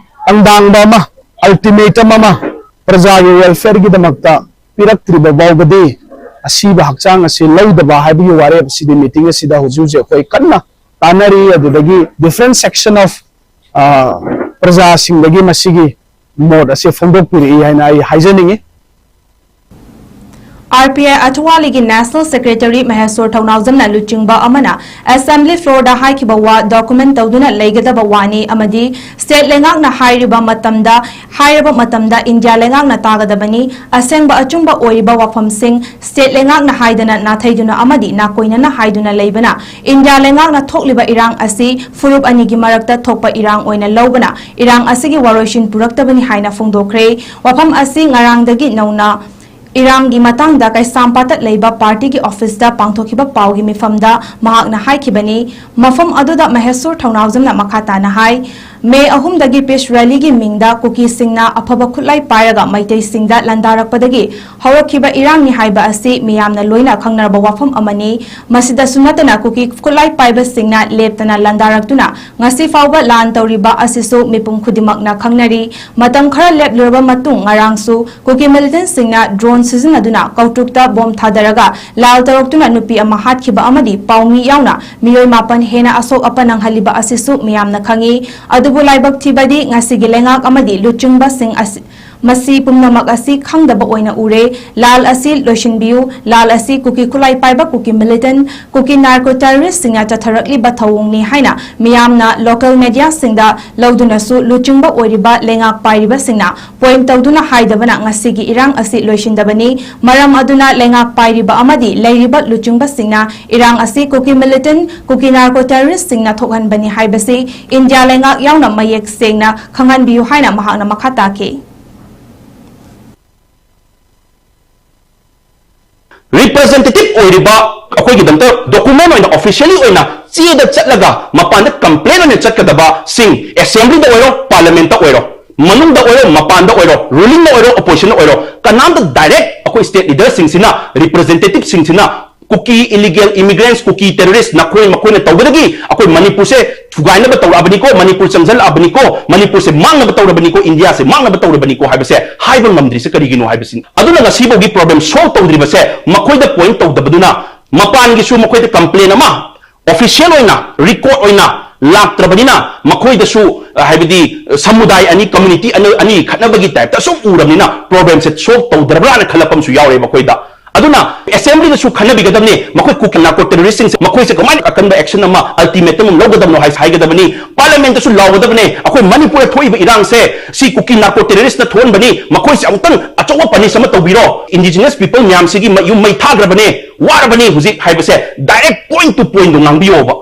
ꯇꯪꯗꯥꯡꯕ ꯑꯃ, ꯑꯜꯇꯤꯃꯦꯇꯝ ꯑꯃ ꯄ꯭ꯔꯖꯥꯒꯤ ꯋꯦꯜꯐꯤꯌꯔꯒꯤꯗꯃꯛꯇ ꯄꯤꯔꯛꯇ꯭ꯔꯤꯕ ꯐꯥꯎꯕꯗꯤ ꯑꯁꯤꯕ ꯍꯛꯆꯥꯡ ꯑꯁꯤ ꯂꯧꯗꯕ ꯍꯥꯏꯕꯒꯤ ꯋꯥꯔꯦꯞ ꯑꯁꯤꯗꯤ ꯃꯤꯇꯤꯡ ꯑꯁꯤꯗ ꯍꯧꯖꯤꯛ ꯍꯧꯖꯤꯛ ꯑꯩꯈꯣꯏ ꯀꯟꯅ ꯇꯥꯟꯅꯔꯤ꯫ ꯑꯗꯨꯗꯒꯤ different section of, ꯑ, ꯄ꯭ꯔꯖꯥꯁꯤꯡꯗꯒꯤ ꯃꯁꯤꯒꯤ ꯃꯣꯠ ꯑꯁꯤ ꯐꯣꯡꯗꯣꯛꯄꯤꯔꯛꯏ ꯍꯥꯏꯅ ꯑꯩ ꯍꯥꯏꯖꯅꯤꯡꯉꯤ꯫ ꯑꯥꯔ ꯄꯤ ꯑꯥꯏ ꯑꯊꯋꯥꯂꯤꯒꯤ ꯅꯦꯁꯅꯦꯜ ꯁꯦꯀ꯭ꯔꯦꯇꯔꯤ ꯃꯍꯦꯁꯣꯔ ꯊꯧꯅꯥꯎꯖꯝꯅ ꯂꯨꯆꯤꯡꯕ ꯑꯃꯅ ꯑꯦꯁꯦꯝꯕ꯭ꯂꯤ ꯐ꯭ꯂꯣꯔꯗ ꯍꯥꯏꯈꯤꯕ ꯋꯥ ꯗꯣꯀꯨꯃꯦꯟ ꯇꯧꯗꯨꯅ ꯂꯩꯒꯗꯕ ꯋꯥꯅꯤ ꯑꯃꯗꯤ ꯁ꯭ꯇꯦꯠ ꯂꯩꯉꯥꯛꯅ ꯍꯥꯏꯔꯤꯕ ꯃꯇꯝꯗ ꯍꯥꯏꯔꯕ ꯃꯇꯝꯗ ꯏꯟꯗꯤꯌꯥ ꯂꯩꯉꯥꯛꯅ ꯇꯥꯒꯗꯕꯅꯤ꯫ ꯑꯁꯦꯡꯕ ꯑꯆꯨꯝꯕ ꯑꯣꯏꯔꯤꯕ ꯋꯥꯐꯝꯁꯤꯡ ꯁ꯭ꯇꯦꯠ ꯂꯩꯉꯥꯛꯅ ꯍꯥꯏꯗꯅ ꯅꯥꯊꯩꯗꯨꯅ ꯑꯃꯗꯤ ꯅꯥꯀꯣꯏꯅꯅ ꯍꯥꯏꯗꯨꯅ ꯂꯩꯕꯅ ꯏꯟꯗꯤꯌꯥ ꯂꯩꯉꯥꯛꯅ ꯊꯣꯛꯂꯤꯕ ꯏꯔꯥꯡ ꯑꯁꯤ ꯐꯨꯔꯨꯞ ꯑꯅꯤꯒꯤ ꯃꯔꯛꯇ ꯊꯣꯛꯄ ꯏꯔꯥꯡ ꯑꯣꯏꯅ ꯂꯧꯕꯅ ꯏꯔꯥꯡ ꯑꯁꯤꯒꯤ ꯋꯥꯔꯣꯏꯁꯤꯟ ꯄꯨꯔꯛꯇꯕꯅꯤ ꯍꯥꯏꯅ ꯐꯣꯡꯗꯣꯛꯈ꯭ꯔꯦ꯫ ꯋꯥꯐꯝ ꯑꯁꯤ ꯉꯔꯥꯡꯗꯒꯤ ꯅꯧꯅ ꯏꯔꯥꯡꯒꯤ ꯃꯇꯥꯡꯗ ꯀꯩꯁꯥꯝꯄꯥꯠꯇ ꯂꯩꯕ ꯄꯥꯔꯇꯤꯒꯤ ꯑꯣꯐꯤꯁꯇ ꯄꯥꯡꯊꯣꯛꯈꯤꯕ ꯄꯥꯎꯒꯤ ꯃꯤꯐꯝꯗ ꯃꯍꯥꯛꯅ ꯍꯥꯏꯈꯤꯕꯅꯤ꯫ ꯃꯐꯝ ꯑꯗꯨꯗ ꯃꯍꯦꯁꯣꯔ ꯊꯧꯅꯥꯎꯖꯝꯅ ꯃꯈꯥ ꯇꯥꯅ ꯍꯥꯏ, ꯃꯦ ꯑꯍꯨꯝꯗꯒꯤ ꯄꯤꯁ ꯔꯦꯂꯤꯒꯤ ꯃꯤꯡꯗ ꯀꯨꯀꯤꯁꯤꯡꯅ ꯑꯐꯕ ꯈꯨꯠꯂꯥꯏ ꯄꯥꯏꯔꯒ ꯃꯩꯇꯩꯁꯤꯡꯗ ꯂꯥꯟꯗꯥꯔꯛꯄꯗꯒꯤ ꯍꯧꯔꯛꯈꯤꯕ ꯏꯔꯥꯡꯅꯤ ꯍꯥꯏꯕ ꯑꯁꯤ ꯃꯤꯌꯥꯝꯅ ꯂꯣꯏꯅ ꯈꯪꯅꯔꯕ ꯋꯥꯐꯝ ꯑꯃꯅꯤ꯫ ꯃꯁꯤꯗꯁꯨ ꯅꯠꯇꯅ ꯀꯨꯀꯤ ꯈꯨꯠꯂꯥꯏ ꯄꯥꯏꯕꯁꯤꯡꯅ ꯂꯦꯞꯇꯅ ꯂꯥꯟꯗꯥꯔꯛꯇꯨꯅ ꯉꯁꯤ ꯐꯥꯎꯕ ꯂꯥꯟ ꯇꯧꯔꯤꯕ ꯑꯁꯤꯁꯨ ꯃꯤꯄꯨꯝ ꯈꯨꯗꯤꯡꯃꯛꯅ ꯈꯪꯅꯔꯤ꯫ ꯃꯇꯝ ꯈꯔ ꯂꯦꯞꯂꯨꯔꯕ ꯃꯇꯨꯡ ꯉꯔꯥꯡꯁꯨ ꯀꯨꯀꯤ ꯃꯤꯂꯤꯇꯦꯟꯠꯁꯤꯡꯅ ꯗ꯭ꯔꯣꯟ ꯁꯤꯖꯤꯟꯅꯗꯨꯅ ꯀꯧꯇ꯭ꯔꯨꯛꯇ ꯕꯣꯝ ꯊꯥꯗꯔꯒ ꯂꯥꯜ ꯇꯧꯔꯛꯇꯨꯅ ꯅꯨꯄꯤ ꯑꯃ ꯍꯥꯠꯈꯤꯕ ꯑꯃꯗꯤ ꯄꯥꯎꯃꯤ ꯌꯥꯎꯅ ꯃꯤꯑꯣꯏ ꯃꯥꯄꯟ ꯍꯦꯟꯅ ꯑꯁꯣꯛ ꯑꯄꯟ ꯅꯪꯍꯜꯂꯤꯕ ꯑꯁꯤꯁꯨ ꯃꯤꯌꯥꯝꯅ ꯈꯪꯏ꯫ ꯑꯗꯨꯕꯨ ꯂꯥꯏꯕꯛ ꯊꯤꯕꯗꯤ ꯉꯁꯤꯒꯤ ꯂꯩꯉꯥꯛ ꯑꯃꯗꯤ ꯂꯨꯆꯤꯡꯕꯁꯤꯡ ꯑꯁꯤ ꯃꯁꯤ ꯄꯨꯝꯅꯃꯛ ꯑꯁꯤ ꯈꯪꯗꯕ ꯑꯣꯏꯅ ꯎꯔꯦ꯫ ꯂꯥꯜ ꯑꯁꯤ ꯂꯣꯏꯁꯤꯟꯕꯤꯌꯨ꯫ ꯂꯥꯜ ꯑꯁꯤ ꯀꯨꯀꯤ ꯈꯨꯠꯂꯥꯏ ꯄꯥꯏꯕ ꯀꯨꯀꯤ ꯃꯤꯂꯤꯇꯦꯟꯠ, ꯀꯨꯀꯤ ꯅꯥꯔꯀꯣ ꯇꯦꯔꯣꯔꯤꯁ꯭ꯠꯁꯤꯡꯅ ꯆꯠꯊꯔꯛꯂꯤꯕ ꯊꯧꯑꯣꯡꯅꯤ ꯍꯥꯏꯅ ꯃꯤꯌꯥꯝꯅ ꯂꯣꯀꯦꯜ ꯃꯦꯗꯤꯌꯥꯁꯤꯡꯗ ꯂꯧꯗꯨꯅꯁꯨ ꯂꯨꯆꯤꯡꯕ ꯑꯣꯏꯔꯤꯕ ꯂꯩꯉꯥꯛ ꯄꯥꯏꯔꯤꯕꯁꯤꯡꯅ ꯄꯣꯏꯟꯠ ꯇꯧꯗꯨꯅ ꯍꯥꯏꯗꯕꯅ ꯉꯁꯤꯒꯤ ꯏꯔꯥꯡ ꯑꯁꯤ ꯂꯣꯏꯁꯤꯟꯗꯕꯅꯤ꯫ ꯃꯔꯝ ꯑꯗꯨꯅ ꯂꯩꯉꯥꯛ ꯄꯥꯏꯔꯤꯕ ꯑꯃꯗꯤ ꯂꯩꯔꯤꯕ ꯂꯨꯆꯤꯡꯕꯁꯤꯡꯅ ꯏꯔꯥꯡ ꯑꯁꯤ ꯀꯨꯀꯤ ꯃꯤꯂꯤꯇꯦꯟꯠ, ꯀꯨꯀꯤ ꯅꯥꯔꯀꯣ ꯇꯦꯔꯣꯔꯤꯁ꯭ꯠꯁꯤꯡꯅ ꯊꯣꯛꯍꯟꯕꯅꯤ ꯍꯥꯏꯕꯁꯤ ꯏꯟꯗꯤꯌꯥ ꯂꯩꯉꯥꯛ ꯌꯥꯎꯅ ꯃꯌꯦꯛ ꯁꯦꯡꯅ ꯈꯪꯍꯟꯕꯤꯌꯨ ꯍꯥꯏꯅ ꯃꯍꯥꯛꯅ ꯃꯈꯥ ꯇꯥꯈꯤ꯫ Representative ꯑꯣꯏꯔꯤꯕ ꯑꯩꯈꯣꯏꯒꯤꯗꯃꯛꯇ document ꯑꯣꯏꯅ officially ꯑꯣꯏꯅ ꯆꯦꯗ ꯆꯠꯂꯒ ꯃꯄꯥꯟꯗ complain ꯑꯣꯏꯅ ꯆꯠꯀꯗꯕꯁꯤꯡ assembly ꯗ ꯑꯣꯏꯔꯣ, parliament ꯇ ꯑꯣꯏꯔꯣ, ꯃꯅꯨꯡꯗ ꯑꯣꯏꯔꯣ, ꯃꯄꯥꯟꯗ ꯑꯣꯏꯔꯣ, ruling ꯅ ꯑꯣꯏꯔꯣ, opposition ꯅ ꯑꯣꯏꯔꯣ, ꯀꯅꯥꯝꯇ direct ꯑꯩꯈꯣꯏ state leader ꯁꯤꯡꯁꯤꯅ, representative ꯁꯤꯡꯁꯤꯅ ꯀꯨꯀꯤ illegal immigrants, ꯀꯨꯀꯤ terrorist ꯅꯈꯣꯏ ꯃꯈꯣꯏꯅ ꯇꯧꯕꯗꯒꯤ ꯑꯩꯈꯣꯏ ꯃꯅꯤꯄꯨꯔꯁꯦ ꯊꯨꯒꯥꯏꯅꯕ ꯇꯧꯔꯛꯑꯕꯅꯤꯀꯣ, ꯃꯅꯤꯄꯨꯔ ꯆꯪꯁꯤꯜꯂꯛꯑꯕꯅꯤꯀꯣ, ꯃꯅꯤꯄꯨꯔꯁꯦ ꯃꯥꯡꯅꯕ ꯇꯧꯔꯕꯅꯤꯀꯣ, ꯏꯟꯗꯤꯌꯥꯁꯦ ꯃꯥꯡꯅꯕ ꯇꯧꯔꯕꯅꯤꯀꯣ ꯍꯥꯏꯕꯁꯦ ꯍꯥꯏꯕ ꯉꯝꯗ꯭ꯔꯤꯁꯦ ꯀꯔꯤꯒꯤꯅꯣ ꯍꯥꯏꯕꯁꯤꯅꯤ꯫ ꯑꯗꯨꯅ ꯉꯁꯤꯐꯥꯎꯒꯤ problem solve ꯇꯧꯗ꯭ꯔꯤꯕꯁꯦ ꯃꯈꯣꯏꯗ point ꯇꯧꯗꯕꯗꯨꯅ, ꯃꯄꯥꯟꯒꯤꯁꯨ ꯃꯈꯣꯏꯗ complain ꯑꯃ official ꯑꯣꯏꯅ, record ꯑꯣꯏꯅ ꯂꯥꯛꯇ꯭ꯔꯕꯅꯤꯅ, ꯃꯈꯣꯏꯗꯁꯨ, ꯑ, ꯍꯥꯏꯕꯗꯤ, ꯑ, ꯁꯃꯨꯗꯥꯏ ꯑꯅꯤ, community ꯑꯅꯤ, ꯑꯅꯤ ꯈꯠꯅꯕꯒꯤ type ꯇ ꯁꯨꯝ ꯎꯔꯕꯅꯤꯅ problem ꯁꯦ solve ꯇꯧꯗ꯭ꯔꯕ꯭ꯔꯥꯅ ꯈꯜꯂꯛꯄ ꯑꯃꯁꯨ ꯌꯥꯎꯔꯦ ꯃꯈꯣꯏꯗ꯫ ꯑꯗꯨꯅ assembly ꯗꯁꯨ ꯈꯟꯅꯕꯤꯒꯗꯕꯅꯤ, ꯃꯈꯣꯏ ꯀꯨꯀꯤ narco terrorist ꯁꯤꯡꯁꯦ, ꯃꯈꯣꯏꯁꯦ ꯀꯃꯥꯏꯅ ꯑꯀꯟꯕ action ꯑꯃ, ultimatum ꯑꯃ ꯂꯧꯒꯗꯕꯅꯣ ꯍꯥꯏ-, ꯍꯥꯏꯒꯗꯕꯅꯤ꯫ Parliament ꯇꯁꯨ ꯂꯥꯎꯒꯗꯕꯅꯦ, ꯑꯩꯈꯣꯏ ꯃꯅꯤꯄꯨꯔꯗ ꯊꯣꯛꯏꯕ ꯏꯔꯥꯡꯁꯦ ꯁꯤ ꯀꯨꯀꯤ narco terrorist ꯅ ꯊꯣꯛꯍꯟꯕꯅꯤ, ꯃꯈꯣꯏꯁꯦ ꯑꯃꯨꯛꯇꯪ ꯑꯆꯧꯕ punish ꯑꯃ ꯇꯧꯕꯤꯔꯣ, indigenous people ꯃꯌꯥꯝꯁꯤꯒꯤ ꯃ-, ꯌꯨꯝ ꯃꯩ ꯊꯥꯈ꯭ꯔꯕꯅꯦ, ꯋꯥꯔꯕꯅꯦ ꯍꯧꯖꯤꯛ ꯍꯥꯏꯕꯁꯦ direct point to point to ꯉꯥꯡꯕꯤꯌꯣꯕ꯫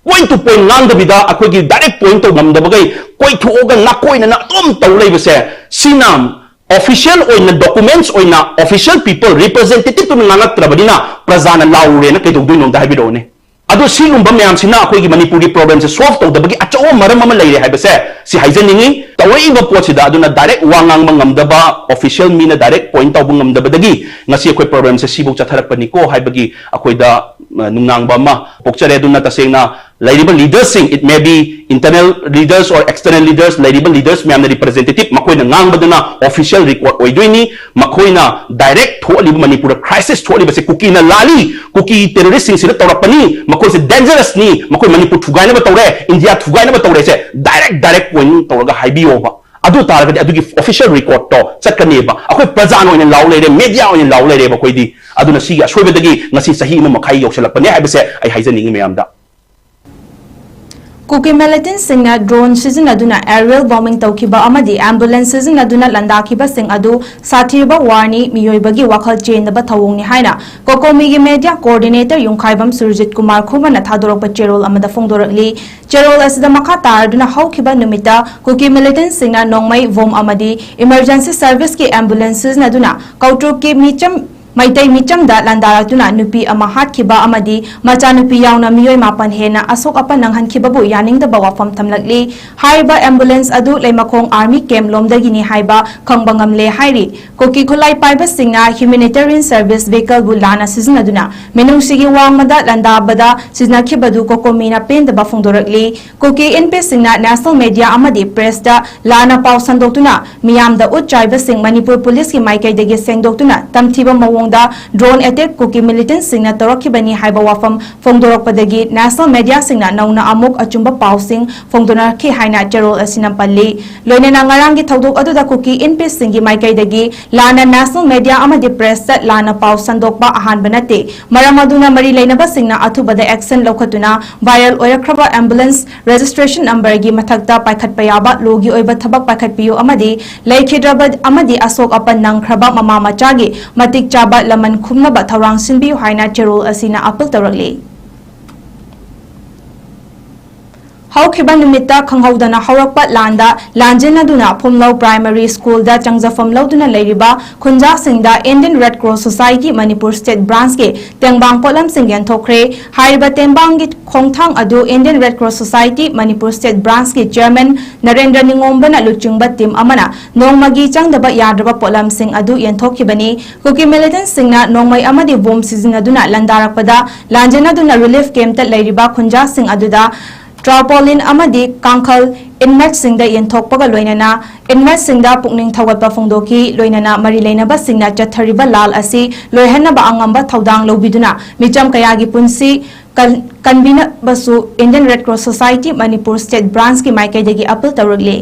Point to point ꯉꯥꯡꯗꯕꯤꯗ ꯑꯩꯈꯣꯏꯒꯤ direct point ꯇꯧ ꯉꯝꯗꯕꯈꯩ ꯀꯣꯏꯊꯣꯛꯑꯒ ꯅꯥꯀꯣꯏꯅꯅ ꯑꯗꯨꯝ ꯇꯧ ꯂꯩꯕꯁꯦ, ꯁꯤꯅ official ꯑꯣꯏꯅ, documents ꯑꯣꯏꯅ official people representative ꯇꯨꯅ ꯉꯥꯡꯉꯛꯇ꯭ꯔꯕꯅꯤꯅ ꯄ꯭ꯔꯖꯥꯅ ꯂꯥꯎꯔꯦꯅ ꯀꯩꯗꯧꯗꯣꯏꯅꯣ ꯑꯝꯇ ꯍꯥꯏꯕꯤꯔꯛꯑꯣꯅꯦ꯫ ꯑꯗꯣ ꯁꯤꯒꯨꯝꯕ ꯃꯌꯥꯝꯁꯤꯅ ꯑꯩꯈꯣꯏꯒꯤ ꯃꯅꯤꯄꯨꯔꯒꯤ problem ꯁꯦ solve ꯇꯧꯗꯕꯒꯤ ꯑꯆꯧꯕ ꯃꯔꯝ ꯑꯃ ꯂꯩꯔꯦ ꯍꯥꯏꯕꯁꯦ ꯁꯤ ꯍꯥꯏꯖꯅꯤꯡꯉꯤ꯫ ꯇꯧꯔꯛꯏꯕ ꯄꯣꯠꯁꯤꯗ ꯑꯗꯨꯅ direct ꯋꯥ ꯉꯥꯡꯕ ꯉꯝꯗꯕ, official ꯃꯤꯅ direct point ꯇꯧꯕ ꯉꯝꯗꯕꯗꯒꯤ ꯉꯁꯤ ꯑꯩꯈꯣꯏ problem ꯁꯦ ꯁꯤꯐꯧ ꯆꯠꯊꯔꯛꯄꯅꯤꯀꯣ ꯍꯥꯏꯕꯒꯤ ꯑꯩꯈꯣꯏꯗ, ꯑ, ꯅꯨꯡꯅꯥꯡꯕ ꯑꯃ ꯄꯣꯛꯆꯔꯦ꯫ ꯑꯗꯨꯅ ꯇꯁꯦꯡꯅ ꯂꯩꯔꯤꯕ leaders ꯁꯤꯡ, it may be internal leaders or external leaders, ꯂꯩꯔꯤꯕ leaders ꯃꯌꯥꯝꯅ representative ꯃꯈꯣꯏꯅ ꯉꯥꯡꯕꯗꯨꯅ official record ꯑꯣꯏꯗꯣꯏꯅꯤ꯫ ꯃꯈꯣꯏꯅ direct ꯊꯣꯛꯍꯜꯂꯤꯕ, ꯃꯅꯤꯄꯨꯔꯗ crisis ꯊꯣꯛꯍꯜꯂꯤꯕꯁꯦ ꯀꯨꯀꯤꯅ ꯂꯥꯜꯂꯤ, ꯀꯨꯀꯤ terrorist ꯁꯤꯡꯁꯤꯅ ꯇꯧꯔꯛꯄꯅꯤ, ꯃꯈꯣꯏꯁꯦ dangerous ꯅꯤ, ꯃꯈꯣꯏ ꯃꯅꯤꯄꯨꯔ ꯊꯨꯒꯥꯏꯅꯕ ꯇꯧꯔꯦ, ꯏꯟꯗꯤꯌꯥ ꯊꯨꯒꯥꯏꯅꯕ ꯇꯧꯔꯦꯁꯦ direct, direct point ꯇꯧꯔꯒ ꯍꯥꯏꯕꯤꯌꯣꯕ꯫ ꯑꯗꯨ ꯇꯥꯔꯒꯗꯤ ꯑꯗꯨꯒꯤ official record ꯇꯣ ꯆꯠꯀꯅꯦꯕ꯫ ꯑꯩꯈꯣꯏ ꯄ꯭ꯔꯖꯥꯅ ꯑꯣꯏꯅ ꯂꯥꯎ ꯂꯩꯔꯦ, media ꯑꯣꯏꯅ ꯂꯥꯎ ꯂꯩꯔꯦꯕ ꯑꯩꯈꯣꯏꯗꯤ꯫ ꯑꯗꯨꯅ ꯁꯤꯒꯤ ꯑꯁꯣꯏꯕꯗꯒꯤ ꯉꯁꯤ ꯆꯍꯤ ꯑꯃ ꯃꯈꯥꯏ ꯌꯧꯁꯜꯂꯛꯄꯅꯦ ꯍꯥꯏꯕꯁꯦ ꯑꯩ ꯍꯥꯏꯖꯅꯤꯡꯉꯤ ꯃꯌꯥꯝꯗ꯫ ꯀꯨꯀꯤ militant ꯁꯤꯡꯅ drone ꯁꯤꯖꯤꯟꯅꯗꯨꯅ aerial bombing ꯇꯧꯈꯤꯕ ꯑꯃꯗꯤ ambulance ꯁꯤꯖꯤꯟꯅꯗꯨꯅ ꯂꯥꯟꯗꯥꯈꯤꯕꯁꯤꯡ ꯑꯗꯨ ꯁꯥꯊꯤꯔꯕ war ꯅꯤ, ꯃꯤꯑꯣꯏꯕꯒꯤ ꯋꯥꯈꯜ ꯆꯦꯟꯗꯕ ꯊꯧꯑꯣꯡꯅꯤ ꯍꯥꯏꯅ COCOMI ꯒꯤ media coordinator ꯌꯨꯝꯈꯥꯏꯕꯝ ꯁꯨꯔꯖꯤꯠ ꯀꯨꯃꯥꯔ ꯈꯨꯃꯟꯅ ꯊꯥꯗꯣꯔꯛꯄ ꯆꯦꯔꯣꯜ ꯑꯃꯗ ꯐꯣꯡꯗꯣꯔꯛꯂꯤ꯫ ꯆꯦꯔꯣꯜ ꯑꯁꯤꯗ ꯃꯈꯥ ꯇꯥꯔꯗꯨꯅ ꯍꯧꯈꯤꯕ ꯅꯨꯃꯤꯠꯇ ꯀꯨꯀꯤ militant ꯁꯤꯡꯅ ꯅꯣꯡꯃꯩ, bomb ꯑꯃꯗꯤ emergency service ꯀꯤ ambulance ꯁꯤꯖꯤꯟꯅꯗꯨꯅ ꯀꯧꯇ꯭ꯔꯨꯛꯀꯤ ꯃꯤꯆꯝ ꯃꯩꯇꯩ ꯃꯤꯆꯝꯗ ꯂꯥꯟꯗꯥꯔꯛꯇꯨꯅ ꯅꯨꯄꯤ ꯑꯃ ꯍꯥꯠꯈꯤꯕ ꯑꯃꯗꯤ ꯃꯆꯥꯅꯨꯄꯤ ꯌꯥꯎꯅ ꯃꯤꯑꯣꯏ ꯃꯥꯄꯟ ꯍꯦꯟꯅ ꯑꯁꯣꯛ ꯑꯄꯟ ꯅꯪꯍꯟꯈꯤꯕꯕꯨ ꯌꯥꯅꯤꯡꯗꯕ ꯋꯥꯐꯝ ꯊꯝꯂꯛꯂꯤ꯫ ꯍꯥꯏꯔꯤꯕ ambulance ꯑꯗꯨ ꯂꯩꯃꯈꯣꯡ army camp ꯂꯣꯝꯗꯒꯤꯅꯤ ꯍꯥꯏꯕ ꯈꯪꯕ ꯉꯝꯂꯦ ꯍꯥꯏꯔꯤ꯫ ꯀꯨꯀꯤ ꯈꯨꯠꯂꯥꯏ ꯄꯥꯏꯕꯁꯤꯡꯅ humanitarian service vehicleꯕꯨ ꯂꯥꯟꯅ ꯁꯤꯖꯤꯟꯅꯗꯨꯅ ꯃꯤꯅꯨꯡꯁꯤꯒꯤ ꯋꯥꯡꯃꯗ ꯂꯥꯟꯗꯥꯕꯗ ꯁꯤꯖꯤꯟꯅꯈꯤꯕꯗꯨ ꯀꯣꯀꯣꯃꯤꯅ ꯄꯦꯟꯗꯕ ꯐꯣꯡꯗꯣꯔꯛꯂꯤ꯫ ꯀꯨꯀꯤ ꯏꯟꯄꯤꯁꯤꯡꯅ national media ꯑꯃꯗꯤ pressꯇ ꯂꯥꯟꯅ ꯄꯥꯎ ꯁꯟꯗꯣꯛꯇꯨꯅ ꯃꯤꯌꯥꯝꯗ ꯎꯠ ꯆꯥꯏꯕꯁꯤꯡ ꯃꯅꯤꯄꯨꯔ ꯄꯨꯂꯤꯁꯀꯤ ꯃꯥꯏꯀꯩꯗꯒꯤ ꯁꯦꯡꯗꯣꯛꯇꯨꯅ ꯇꯝꯊꯤꯕ ꯃꯑꯣꯡꯗ drone attack ꯀꯨꯀꯤ militantꯁꯤꯡꯅ ꯇꯧꯔꯛꯈꯤꯕꯅꯤ ꯍꯥꯏꯕ ꯋꯥꯐꯝ ꯐꯣꯡꯗꯣꯔꯛꯄꯗꯒꯤ national mediaꯁꯤꯡꯅ ꯅꯧꯅ ꯑꯃꯨꯛ ꯑꯆꯨꯝꯕ ꯄꯥꯎꯁꯤꯡ ꯐꯣꯡꯗꯣꯛꯅꯔꯛꯈꯤ ꯍꯥꯏꯅ ꯆꯦꯔꯣꯜ ꯑꯁꯤꯅ ꯄꯜꯂꯤ꯫ ꯂꯣꯏꯅꯅ ꯉꯔꯥꯡꯒꯤ ꯊꯧꯗꯣꯛ ꯑꯗꯨꯗ ꯀꯨꯀꯤ ꯏꯟꯄꯤꯁꯤꯡꯒꯤ ꯃꯥꯏꯀꯩꯗꯒꯤ ꯂꯥꯟꯅ national media ꯑꯃꯗꯤ pressꯇ ꯂꯥꯟꯅ ꯄꯥꯎ ꯁꯟꯗꯣꯛꯄ ꯑꯍꯥꯟꯕ ꯅꯠꯇꯦ꯫ ꯃꯔꯝ ꯑꯗꯨꯅ ꯃꯔꯤ ꯂꯩꯅꯕꯁꯤꯡꯅ ꯑꯊꯨꯕꯗ action ꯂꯧꯈꯠꯇꯨꯅ viral ꯑꯣꯏꯔꯛꯈ꯭ꯔꯕ ambulance registration numberꯒꯤ ꯃꯊꯛꯇ ꯄꯥꯏꯈꯠꯄ ꯌꯥꯕ lawꯒꯤ ꯑꯣꯏꯕ ꯊꯕꯛ ꯄꯥꯏꯈꯠꯄꯤꯌꯨ ꯑꯃꯗꯤ ꯂꯩꯈꯤꯗ꯭ꯔꯕ ꯑꯃꯗꯤ ꯑꯁꯣꯛ ꯑꯄꯟ ꯅꯪꯈ꯭ꯔꯕ ꯃꯃꯥ ꯃꯆꯥꯒꯤ ꯃꯇꯤꯛ ꯆꯥꯕ ꯂꯃꯟ ꯈꯨꯝꯅꯕ ꯊꯧꯔꯥꯡ ꯁꯤꯟꯕꯤꯌꯨ ꯍꯥꯏꯅ ꯆꯦꯔꯣꯜ ꯑꯁꯤꯅ appeal ꯇꯧꯔꯛꯂꯤ꯫ ꯍꯧꯈꯤꯕ ꯅꯨꯃꯤꯠꯇ ꯈꯪꯍꯧꯗꯅ ꯍꯧꯔꯛꯄ ꯂꯥꯟꯗ ꯂꯥꯟꯖꯦꯟꯅꯗꯨꯅ ꯐꯨꯝꯂꯧ primary schoolꯗ ꯆꯪꯖꯐꯝ ꯂꯧꯗꯨꯅ ꯂꯩꯔꯤꯕ ꯈꯨꯟꯖꯥꯁꯤꯡꯗ Indian Red Cross Society Manipur state branchꯀꯤ ꯇꯦꯡꯕꯥꯡ ꯄꯣꯠꯂꯝꯁꯤꯡ ꯌꯦꯟꯊꯣꯛꯈ꯭ꯔꯦ꯫ ꯍꯥꯏꯔꯤꯕ ꯇꯦꯡꯕꯥꯡꯒꯤ ꯈꯣꯡꯊꯥꯡ ꯑꯗꯨ Indian Red Cross Society Manipur state branchꯀꯤ chairman Narendra ꯅꯤꯉꯣꯝꯕꯅ ꯂꯨꯆꯤꯡꯕ team ꯑꯃꯅ ꯅꯣꯡꯃꯒꯤ ꯆꯪꯗꯕ ꯌꯥꯗ꯭ꯔꯕ ꯄꯣꯠꯂꯝꯁꯤꯡ ꯑꯗꯨ ꯌꯦꯟꯊꯣꯛꯈꯤꯕꯅꯤ꯫ ꯀꯨꯀꯤ militantꯁꯤꯡꯅ ꯅꯣꯡꯃꯩ ꯑꯃꯗꯤ bomb ꯁꯤꯖꯤꯟꯅꯗꯨꯅ ꯂꯥꯟꯗꯥꯔꯛꯄꯗ ꯂꯥꯟꯖꯦꯟꯅꯗꯨꯅ relief campꯇ ꯂꯩꯔꯤꯕ ꯈꯨꯟꯖꯥꯁꯤꯡ ꯑꯗꯨꯗ tarpaulin ꯑꯃꯗꯤ ꯀꯥꯡꯈꯜ inmateꯁꯤꯡꯗ ꯌꯦꯟꯊꯣꯛꯄꯒ ꯂꯣꯏꯅꯅ inmateꯁꯤꯡꯗ ꯄꯨꯛꯅꯤꯡ ꯊꯧꯒꯠꯄ ꯐꯣꯡꯗꯣꯛꯈꯤ꯫ ꯂꯣꯏꯅꯅ ꯃꯔꯤ ꯂꯩꯅꯕꯁꯤꯡꯅ ꯆꯠꯊꯔꯤꯕ ꯂꯥꯜ ꯑꯁꯤ ꯂꯣꯏꯍꯟꯅꯕ ꯑꯉꯝꯕ ꯊꯧꯗꯥꯡ ꯂꯧꯕꯤꯗꯨꯅ ꯃꯤꯆꯝ ꯀꯌꯥꯒꯤ ꯄꯨꯟꯁꯤ ꯀꯟ-, ꯀꯟꯕꯤꯅꯕꯁꯨ Indian Red Cross Society Manipur state branchꯀꯤ ꯃꯥꯏꯀꯩꯗꯒꯤ appeal ꯇꯧꯔꯛꯂꯤ꯫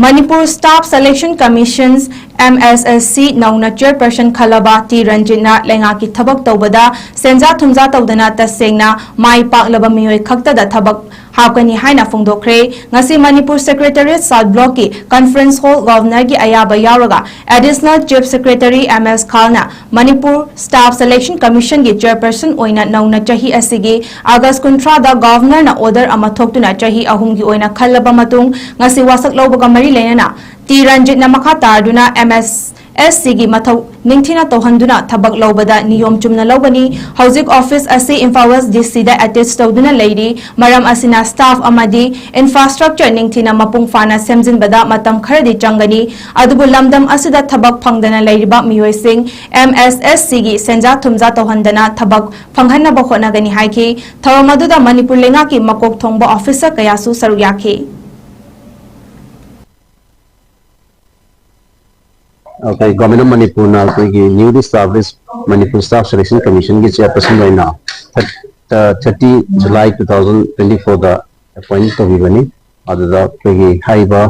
Manipur Staff Selection Commission, M S S C, ꯅꯧꯅ chairperson ꯈꯜꯂꯕ ꯇꯤ ꯔꯟꯖꯤꯠꯅ ꯂꯩꯉꯥꯛꯀꯤ ꯊꯕꯛ ꯇꯧꯕꯗ ꯁꯦꯟꯖꯥ ꯊꯨꯝꯖꯥ ꯇꯧꯗꯅ ꯇꯁꯦꯡꯅ ꯃꯥꯏ ꯄꯥꯛꯂꯕ ꯃꯤꯑꯣꯏ ꯈꯛꯇꯗ ꯊꯕꯛ ꯍꯥꯞꯀꯅꯤ ꯍꯥꯏꯅ ꯐꯣꯡꯗꯣꯛꯈ꯭ꯔꯦ꯫ ꯉꯁꯤ Manipur Secretariat South Blockꯀꯤ conference hall Governorꯒꯤ ꯑꯌꯥꯕ ꯌꯥꯎꯔꯒ Additional Chief Secretary M S ꯈꯥꯜꯅ Manipur Staff Selection Commissionꯒꯤ chairperson ꯑꯣꯏꯅ ꯅꯧꯅ ꯆꯍꯤ ꯑꯁꯤꯒꯤ ꯑꯥꯒꯁ ꯀꯨꯟꯊ꯭ꯔꯥꯗ Governorꯅ order ꯑꯃ ꯊꯣꯛꯇꯨꯅ ꯆꯍꯤ ꯑꯍꯨꯝꯒꯤ ꯑꯣꯏꯅ ꯈꯜꯂꯕ ꯃꯇꯨꯡ ꯉꯁꯤ ꯋꯥꯁꯛ ꯂꯧꯕꯒ ꯃꯔꯤ ꯂꯩꯅꯅ ꯇꯤ ꯔꯟꯖꯤꯠꯅ ꯃꯈꯥ ꯇꯥꯗꯨꯅ ꯑꯦꯝ ꯑꯦꯁ ꯑꯦꯁ ꯁꯤꯒꯤ ꯃꯊꯧ ꯅꯤꯡꯊꯤꯅ ꯇꯧꯍꯟꯗꯨꯅ ꯊꯕꯛ ꯂꯧꯕꯗ ꯅꯤꯌꯣꯝ ꯆꯨꯝꯅ ꯂꯧꯒꯅꯤ꯫ ꯍꯧꯖꯤꯛ ꯑꯣꯐꯤꯁ ꯑꯁꯤ ꯏꯝꯐꯥꯜ ꯋꯦꯁ ꯗꯤ ꯁꯤꯗ ꯑꯦꯇꯦꯆ ꯇꯧꯗꯨꯅ ꯂꯩꯔꯤ꯫ ꯃꯔꯝ ꯑꯁꯤꯅ ꯁ꯭ꯇꯥꯐ ꯑꯃꯗꯤ ꯏꯟꯐ꯭ꯔꯥꯁ꯭ꯇ꯭ꯔꯛꯆꯔ ꯅꯤꯡꯊꯤꯅ ꯃꯄꯨꯡ ꯐꯥꯅ ꯁꯦꯝꯖꯤꯟꯕꯗ ꯃꯇꯝ ꯈꯔꯗꯤ ꯆꯪꯒꯅꯤ꯫ ꯑꯗꯨꯕꯨ ꯂꯝꯗꯝ ꯑꯁꯤꯗ ꯊꯕꯛ ꯐꯪꯗꯅ ꯂꯩꯔꯤꯕ ꯃꯤꯑꯣꯏꯁꯤꯡ ꯑꯦꯝ ꯑꯦꯁ ꯑꯦꯁ ꯁꯤꯒꯤ ꯁꯦꯟꯖꯥ ꯊꯨꯝꯖꯥ ꯇꯧꯍꯟꯗꯅ ꯊꯕꯛ ꯐꯪꯍꯟꯅꯕ ꯍꯣꯠꯅꯒꯅꯤ ꯍꯥꯏꯈꯤ꯫ ꯊꯧꯔꯝ ꯑꯗꯨꯗ ꯃꯅꯤꯄꯨꯔ ꯂꯩꯉꯥꯛꯀꯤ ꯃꯀꯣꯛ ꯊꯣꯡꯕ ꯑꯣꯐꯤꯁꯔ ꯀꯌꯥꯁꯨ ꯁꯔꯨꯛ ꯌꯥꯈꯤ꯫ ꯑꯩꯈꯣꯏ ꯒꯣꯔꯃꯦꯟ ꯑꯣꯐ ꯃꯅꯤꯄꯨꯔꯅ ꯑꯩꯈꯣꯏꯒꯤ newly establish Manipur staff selection ꯀꯃꯤꯁꯟꯒꯤ ꯆꯦꯌꯔꯄꯔꯁꯟ ꯑꯣꯏꯅ thirty July two thousand twenty ꯐꯣꯔꯗ ꯑꯦꯄꯣꯏꯟ ꯇꯧꯕꯤꯕꯅꯤ꯫ ꯑꯗꯨꯗ ꯑꯩꯈꯣꯏꯒꯤ ꯍꯥꯏꯔꯤꯕ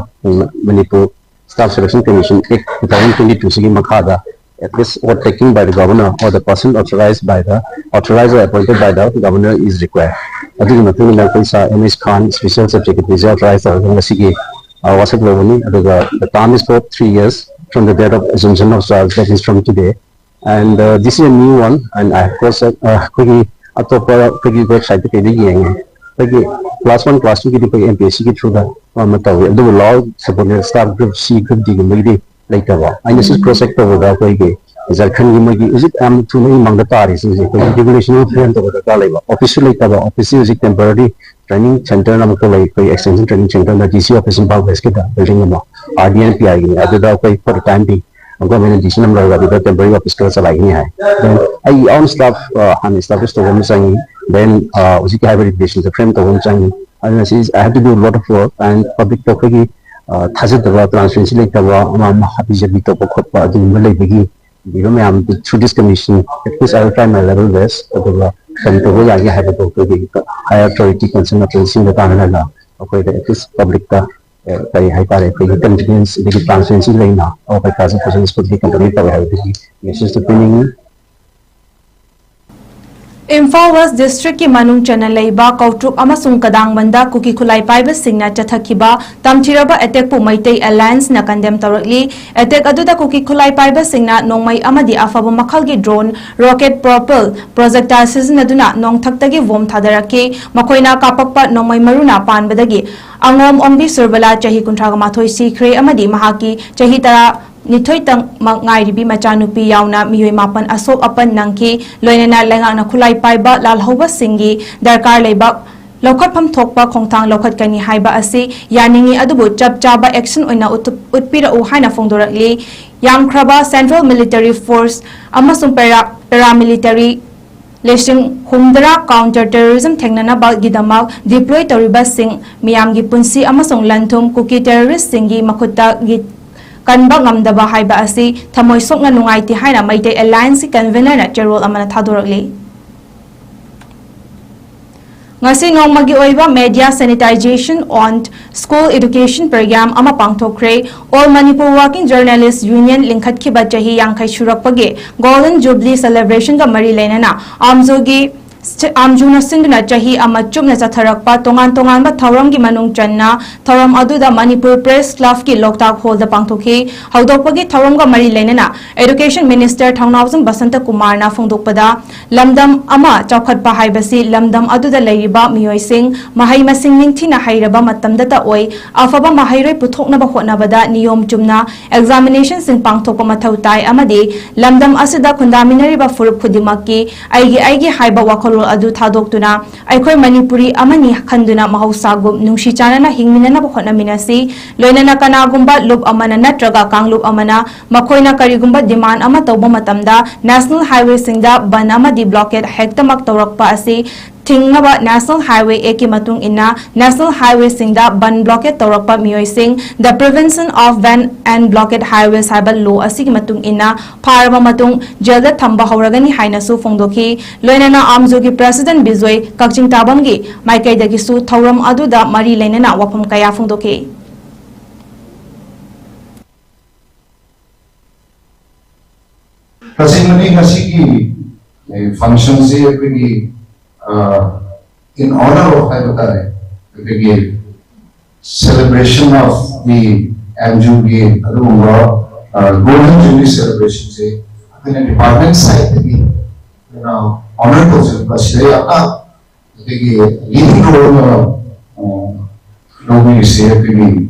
Manipur staff selection commission act two thousand twenty ꯇꯨꯁꯤꯒꯤ ꯃꯈꯥꯗ at least vote taken by the governor or the person authorized by the authorized or appointed by the governor is required. ꯑꯗꯨꯒꯤ ꯃꯇꯨꯡ ꯏꯟꯅ ꯑꯩꯈꯣꯏ ꯁꯥꯔ ꯑꯦꯝ ꯑꯦꯁ ꯈꯥꯟ, ꯁ꯭ꯄꯦꯁꯦꯜ ꯆꯤꯐ ꯁꯦꯀ꯭ꯔꯦꯇꯔꯤꯁꯦ ꯑꯣꯊꯣꯔꯥꯏꯖ ꯇꯧꯔꯒ ꯉꯁꯤꯒꯤ ꯋꯥꯁꯛ ꯂꯧꯕꯅꯤ꯫ ꯑꯗꯨꯒ the term is for three years from the date of assumption of charge, that is from today. And uh, this is a new one, and I have cross check ꯑꯩꯈꯣꯏꯒꯤ ꯑꯇꯣꯞꯄ ꯑꯩꯈꯣꯏꯒꯤ ꯋꯦꯕꯁꯥꯏꯠꯇ ꯀꯩꯗ ꯌꯦꯡꯉꯦ꯫ ꯑꯩꯈꯣꯏꯒꯤ ꯀ꯭ꯂꯥꯁ ꯋꯥꯟ ꯀ꯭ꯂꯥꯁ ꯇꯨꯒꯤꯗꯤ ꯑꯩꯈꯣꯏ ꯑꯦꯝ ꯄꯤ ꯑꯦꯁ ꯁꯤꯒꯤ ꯊ꯭ꯔꯨꯗ ꯑꯃ ꯇꯧꯋꯤ, ꯑꯗꯨꯕꯨ ꯂꯣꯋꯔ ꯁꯕꯣꯔꯗꯤꯅꯦꯠ ꯁ꯭ꯇꯥꯐ ꯒ꯭ꯔꯨꯞ ꯁꯤ ꯒ꯭ꯔꯨꯞ ꯗꯤꯒꯨꯝꯕꯒꯤꯗꯤ ꯂꯩꯇꯕ꯫ ꯑꯩꯅ ꯁꯤ ꯀ꯭ꯔꯣꯁ ꯆꯦꯛ ꯇꯧꯕꯗ ꯑꯩꯈꯣꯏꯒꯤ ꯖꯔꯈꯟꯒꯤ ꯃꯣꯏꯒꯤ ꯍꯧꯖꯤꯛ ꯌꯥꯝ ꯊꯨꯅ ꯃꯥꯡꯗ ꯇꯥꯔꯤꯁꯤꯡꯁꯦ ꯑꯩꯈꯣꯏꯒꯤ ꯔꯤꯒꯨꯂꯦꯁꯟ ꯐ꯭ꯔꯦꯝ ꯇꯧꯕ ꯗꯔꯀꯥꯔ ꯂꯩꯕ꯫ ꯑꯣꯐꯤꯁꯁꯨ ꯂꯩꯇꯕ, ꯑꯣꯐꯤꯁꯁꯤ ꯍꯧꯖꯤꯛ ꯇꯦꯝꯄꯔꯔꯤ ꯇ꯭ꯔꯦꯅꯤꯡ ꯁꯦꯟꯇꯔ ꯑꯃꯈꯛ ꯂꯩ, ꯑꯩꯈꯣꯏ ꯑꯦꯛꯁꯇꯦꯟꯁꯟ ꯇ꯭ꯔꯦꯅꯤꯡ ꯁꯦꯟꯇꯔꯅ ꯗꯤ ꯁꯤ ꯑꯣꯐꯤꯁ ꯏꯝꯐꯥꯜ ꯋꯦꯁꯀꯤꯗ ꯕꯤꯜꯗꯤꯡ ꯑꯃ ꯑꯥꯔ ꯗꯤ ꯑꯦꯟ ꯄꯤ ꯑꯥꯏꯒꯤꯅꯤ꯫ ꯑꯗꯨꯗ ꯑꯩꯈꯣꯏ for the time being ꯒꯣꯔꯃꯦꯟꯅ ꯗꯤꯁꯤꯖꯟ ꯑꯃ ꯂꯧꯔꯒ ꯑꯗꯨꯗ ꯇꯦꯝꯄꯔꯔꯤ ꯑꯣꯐꯤꯁ ꯈꯔ ꯆꯂꯥꯏꯒꯅꯤ ꯍꯥꯏ꯫ Then ꯑꯩ ꯑꯣꯟ ꯁ꯭ꯇꯥꯐ ꯍꯥꯟꯅ ꯏꯁꯇꯥꯕ꯭ꯂꯤꯁ ꯇꯧꯕ ꯑꯃ ꯆꯪꯉꯤ꯫ Then ꯍꯧꯖꯤꯛꯀꯤ ꯍꯥꯏꯕ ꯔꯤꯒꯨꯂꯦꯁꯟꯁꯦ ꯐ꯭ꯔꯦꯝ ꯇꯧꯕ ꯑꯃ ꯆꯪꯉꯤ꯫ ꯑꯗꯨꯅ ꯁꯤ I have to do lot of work and ꯄꯕ꯭ꯂꯤꯛꯇ ꯑꯩꯈꯣꯏꯒꯤ ꯊꯥꯖꯗꯕ, ꯇ꯭ꯔꯥꯟꯁꯄꯦꯔꯦꯟꯁꯤ ꯂꯩꯇꯕ, ꯑꯃ ꯑꯃ ꯍꯥꯕꯤ ꯖꯕꯤ ꯇꯧꯕ ꯈꯣꯠꯄ ꯑꯗꯨꯒꯨꯝꯕ ꯂꯩꯕꯒꯤ ꯏꯕ ꯃꯌꯥꯝ through this commission, at least I will try my level best꯫ ꯑꯗꯨꯒ ꯀꯔꯤ ꯇꯧꯕ ꯌꯥꯒꯦ ꯍꯥꯏꯕꯗꯣ ꯑꯩꯈꯣꯏꯒꯤ higher authority concern ꯑꯩꯈꯣꯏꯁꯤꯡꯗ ꯇꯥꯟꯅꯔꯒ ꯑꯩꯈꯣꯏꯗ at least ꯄꯕ꯭ꯂꯤꯛꯇ ꯀꯔꯤ ꯍꯥꯏꯇꯥꯔꯦ, ꯑꯩꯈꯣꯏꯒꯤ ꯀꯟꯐꯤꯗꯦꯟꯁ ꯑꯗꯒꯤ ꯇ꯭ꯔꯥꯟꯁꯄꯦꯔꯦꯟꯁꯤ ꯂꯩꯅ ꯑꯩꯈꯣꯏ ꯀꯥꯁꯦ ꯐꯖꯅ ꯁ꯭ꯃꯨꯠꯂꯤ ꯀꯟꯗꯛ ꯇꯧꯋꯦ ꯍꯥꯏꯕꯗꯨꯒꯤ ꯃꯦꯁꯦꯖꯇꯨ ꯄꯤꯅꯤꯡꯉꯤ꯫ ꯏꯝꯐꯥꯜ ꯋꯦꯁ ꯗꯤꯁꯇ꯭ꯔꯤꯛꯀꯤ ꯃꯅꯨꯡ ꯆꯟꯅ ꯂꯩꯕ ꯀꯧꯇ꯭ꯔꯨꯛ ꯑꯃꯁꯨꯡ ꯀꯗꯥꯡꯕꯟꯗ ꯀꯨꯀꯤ ꯈꯨꯠꯂꯥꯏ ꯄꯥꯏꯕꯁꯤꯡꯅ ꯆꯠꯊꯈꯤꯕ ꯇꯝꯊꯤꯔꯕ ꯑꯦꯇꯦꯛꯄꯨ ꯃꯩꯇꯩ ꯑꯦꯂꯥꯌꯟꯁꯅ ꯀꯟꯗꯦꯝ ꯇꯧꯔꯛꯂꯤ꯫ ꯑꯦꯇꯦꯛ ꯑꯗꯨꯗ ꯀꯨꯀꯤ ꯈꯨꯠꯂꯥꯏ ꯄꯥꯏꯕꯁꯤꯡꯅ ꯅꯣꯡꯃꯩ ꯑꯃꯗꯤ ꯑꯐꯕ ꯃꯈꯜꯒꯤ ꯗ꯭ꯔꯣꯟ, ꯔꯣꯀꯦꯠ, ꯄ꯭ꯔꯣꯄꯦꯜ ꯄ꯭ꯔꯣꯖꯦꯛꯇꯥꯏꯜ ꯁꯤꯖꯤꯟꯅꯗꯨꯅ ꯅꯣꯡꯊꯛꯇꯒꯤ ꯕꯣꯝ ꯊꯥꯗꯔꯛꯈꯤ꯫ ꯃꯈꯣꯏꯅ ꯀꯥꯞꯄꯛꯄ ꯅꯣꯡꯃꯩ ꯃꯔꯨꯅ ꯄꯥꯟꯕꯗꯒꯤ ꯑꯉꯣꯝ ꯑꯣꯡꯕꯤ ꯁꯨꯔꯕꯂꯥ, ꯆꯍꯤ ꯀꯨꯟꯊ꯭ꯔꯥꯒ ꯃꯥꯊꯣꯏ, ꯁꯤꯈ꯭ꯔꯦ ꯑꯃꯗꯤ ꯃꯍꯥꯛꯀꯤ ꯆꯍꯤ ꯇꯔꯥ ꯅꯤꯊꯣꯏꯇꯪꯃꯛ ꯉꯥꯏꯔꯤꯕꯤ ꯃꯆꯥꯅꯨꯄꯤ ꯌꯥꯎꯅ ꯃꯤꯑꯣꯏ ꯃꯥꯄꯟ ꯑꯁꯣꯛ ꯑꯄꯟ ꯅꯪꯈꯤ꯫ ꯂꯣꯏꯅꯅ ꯂꯩꯉꯥꯛꯅ ꯈꯨꯠꯂꯥꯏ ꯄꯥꯏꯕ ꯂꯥꯜꯍꯧꯕꯁꯤꯡꯒꯤ ꯗꯔꯀꯥꯔ ꯂꯩꯕ ꯂꯧꯈꯠꯐꯝ ꯊꯣꯛꯄ ꯈꯣꯡꯊꯥꯡ ꯂꯧꯈꯠꯀꯅꯤ ꯍꯥꯏꯕ ꯑꯁꯤ ꯌꯥꯅꯤꯡꯏ, ꯑꯗꯨꯕꯨ ꯆꯞ ꯆꯥꯕ ꯑꯦꯛꯁꯟ ꯑꯣꯏꯅ ꯎꯠꯊꯨꯞ-, ꯎꯠꯄꯤꯔꯛꯎ ꯍꯥꯏꯅ ꯐꯣꯡꯗꯣꯔꯛꯂꯤ꯫ ꯌꯥꯝꯈ꯭ꯔꯕ ꯁꯦꯟꯇ꯭ꯔꯦꯜ ꯃꯤꯂꯤꯇꯔꯤ ꯐꯣꯔꯁ ꯑꯃꯁꯨꯡ ꯄꯦꯔꯥ-, ꯄꯦꯔꯥꯃꯤꯂꯤꯇꯔꯤ ꯂꯤꯁꯤꯡ ꯍꯨꯝꯗ꯭ꯔꯥ ꯀꯥꯎꯟꯇꯔ ꯇꯦꯔꯣꯔꯤꯖꯝ ꯊꯦꯡꯅꯅꯕꯒꯤꯗꯃꯛ ꯗꯤꯄ꯭ꯂꯣꯏ ꯇꯧꯔꯤꯕꯁꯤꯡ ꯃꯤꯌꯥꯝꯒꯤ ꯄꯨꯟꯁꯤ ꯑꯃꯁꯨꯡ ꯂꯟ-ꯊꯨꯝ ꯀꯨꯀꯤ ꯇꯦꯔꯣꯔꯤꯁꯁꯤꯡꯒꯤ ꯃꯈꯨꯠꯇꯒꯤ ꯀꯟꯕ ꯉꯝꯗꯕ ꯍꯥꯏꯕ ꯑꯁꯤ ꯊꯃꯣꯏ ꯁꯣꯛꯅ ꯅꯨꯡꯉꯥꯏꯇꯦ ꯍꯥꯏꯅ ꯃꯩꯇꯩ ꯑꯦꯂꯥꯌꯟꯁꯀꯤ ꯀꯟꯚꯦꯅꯔꯅ ꯆꯦꯔꯣꯜ ꯑꯃꯅ ꯊꯥꯗꯣꯔꯛꯂꯤ꯫ ꯉꯁꯤ ꯅꯣꯡꯃꯒꯤ ꯑꯣꯏꯕ Media Sensitization on School Education Programme ꯑꯃ ꯄꯥꯡꯊꯣꯛꯈ꯭ꯔꯦ꯫ All Manipur Working Journalist Union ꯂꯤꯡꯈꯠꯈꯤꯕ ꯆꯍꯤ ꯌꯥꯡꯈꯩ ꯁꯨꯔꯛꯄꯒꯤ Golden Jubilee Celebration ꯒ ꯃꯔꯤ ꯂꯩꯅꯅ ꯑꯥꯝꯖꯨꯒꯤ, ꯑꯥꯝꯖꯨꯅ ꯁꯤꯟꯗꯨꯅ ꯆꯍꯤ ꯑꯃ ꯆꯨꯞꯅ ꯆꯠꯊꯔꯛꯄ ꯇꯣꯉꯥꯟ ꯇꯣꯉꯥꯟꯕ ꯊꯧꯔꯝꯒꯤ ꯃꯅꯨꯡ ꯆꯟꯅ ꯊꯧꯔꯝ ꯑꯗꯨꯗ ꯃꯅꯤꯄꯨꯔ Press Club ꯀꯤ ꯂꯣꯛꯇꯥꯛ ꯍꯣꯜꯗ ꯄꯥꯡꯊꯣꯛꯈꯤ꯫ ꯍꯧꯗꯣꯛꯄꯒꯤ ꯊꯧꯔꯝꯒ ꯃꯔꯤ ꯂꯩꯅꯅ Education Minister ꯊꯧꯅꯥꯎꯖꯝ ꯕꯁꯟꯇ ꯀꯨꯃꯥꯔꯅ ꯐꯣꯡꯗꯣꯛꯄꯗ, ꯂꯝꯗꯝ ꯑꯃ ꯆꯥꯎꯈꯠꯄ ꯍꯥꯏꯕꯁꯤ ꯂꯝꯗꯝ ꯑꯗꯨꯗ ꯂꯩꯔꯤꯕ ꯃꯤꯑꯣꯏꯁꯤꯡ ꯃꯍꯩ ꯃꯁꯤꯡ ꯅꯤꯡꯊꯤꯅ ꯍꯩꯔꯕ ꯃꯇꯝꯗꯇ ꯑꯣꯏ꯫ ꯑꯐꯕ ꯃꯍꯩꯔꯣꯏ ꯄꯨꯊꯣꯛꯅꯕ ꯍꯣꯠꯅꯕꯗ ꯅꯤꯌꯣꯝ ꯆꯨꯝꯅ ꯑꯦꯛꯖꯥꯃꯤꯅꯦꯁꯟꯁꯤꯡ ꯄꯥꯡꯊꯣꯛꯄ ꯃꯊꯧ ꯇꯥꯏ ꯑꯃꯗꯤ ꯂꯝꯗꯝ ꯑꯁꯤꯗ ꯈꯨꯟꯗꯥꯃꯤꯟꯅꯔꯤꯕ ꯐꯨꯔꯨꯞ ꯈꯨꯗꯤꯡꯃꯛꯀꯤ ꯑꯩꯒꯤ ꯑꯩꯒꯤ ꯍꯥꯏꯕ ꯋꯥꯈꯜꯂꯣꯟ ꯑꯗꯨ ꯊꯥꯗꯣꯛꯇꯨꯅ ꯑꯩꯈꯣꯏ ꯃꯅꯤꯄꯨꯔꯤ ꯑꯃꯅꯤ ꯈꯟꯗꯨꯅ ꯃꯍꯧꯁꯥꯒꯨꯝ ꯅꯨꯡꯁꯤ ꯆꯥꯟꯅꯅ ꯍꯤꯡꯃꯤꯟꯅꯅꯕ ꯍꯣꯠꯅꯃꯤꯟꯅꯁꯤ꯫ ꯂꯣꯏꯅꯅ ꯀꯅꯥꯒꯨꯝꯕ ꯂꯨꯞ ꯑꯃꯅ ꯅꯠꯇ꯭ꯔꯒ ꯀꯥꯡꯂꯨꯞ ꯑꯃꯅ ꯃꯈꯣꯏꯅ ꯀꯔꯤꯒꯨꯝꯕ demand ꯑꯃ ꯇꯧꯕ ꯃꯇꯝꯗ National Highway ꯁꯤꯡꯗ ꯕꯟ ꯑꯃꯗꯤ blockade ꯍꯦꯛꯇꯃꯛ ꯇꯧꯔꯛꯄ ꯑꯁꯤ ꯊꯤꯡꯅꯕ National Highway Act ꯀꯤ ꯃꯇꯨꯡ ꯏꯟꯅ National Highway ꯁꯤꯡꯗ ꯕꯟ blockade ꯇꯧꯔꯛꯄ ꯃꯤꯑꯣꯏꯁꯤꯡ The Prevention of Ban and Blockade Highways ꯍꯥꯏꯕ law ꯑꯁꯤꯒꯤ ꯃꯇꯨꯡ ꯏꯟꯅ ꯐꯥꯔꯕ ꯃꯇꯨꯡ ꯖꯦꯜꯗ ꯊꯝꯕ ꯍꯧꯔꯒꯅꯤ ꯍꯥꯏꯅꯁꯨ ꯐꯣꯡꯗꯣꯛꯈꯤ꯫ ꯂꯣꯏꯅꯅ ꯑꯥꯝꯖꯨꯒꯤ President ꯕꯤꯖꯣꯏ ꯀꯛꯆꯤꯡ ꯇꯥꯕꯝꯒꯤ ꯃꯥꯏꯀꯩꯗꯒꯤꯁꯨ ꯊꯧꯔꯝ ꯑꯗꯨꯗ ꯃꯔꯤ ꯂꯩꯅꯅ ꯋꯥꯐꯝ ꯀꯌꯥ ꯐꯣꯡꯗꯣꯛꯈꯤ꯫ ꯇꯁꯦꯡꯕꯗꯤ ꯉꯁꯤꯒꯤ ꯐꯪꯁꯟꯁꯤ ꯑꯩꯈꯣꯏꯒꯤ, ꯑ, in honor of ꯍꯥꯏꯕ ꯇꯥꯔꯦ, ꯑꯩꯈꯣꯏꯒꯤ celebration of the ꯑꯦꯝ ꯖꯨꯒꯤ ꯑꯗꯨꯒꯨꯝꯕ ꯒꯣꯜꯗꯟ ꯖꯨꯕꯤꯂꯤ ꯁꯦꯂꯦꯕ꯭ꯔꯦꯁꯟꯁꯦ ꯑꯩꯈꯣꯏꯅ ꯗꯤꯄꯥꯔꯠꯃꯦꯟ ꯁꯥꯏꯠꯇꯒꯤ ꯑꯩꯈꯣꯏꯅ ꯑꯣꯅꯔ ꯇꯧꯖꯔꯛꯄ ꯑꯁꯤꯗ ꯌꯥꯝꯅ ꯑꯩꯈꯣꯏꯒꯤ ꯂꯤꯗꯤꯡ ꯔꯣꯜ ꯑꯃ, ꯑ, ꯂꯧꯕꯤꯔꯤꯁꯦ ꯑꯩꯈꯣꯏꯒꯤ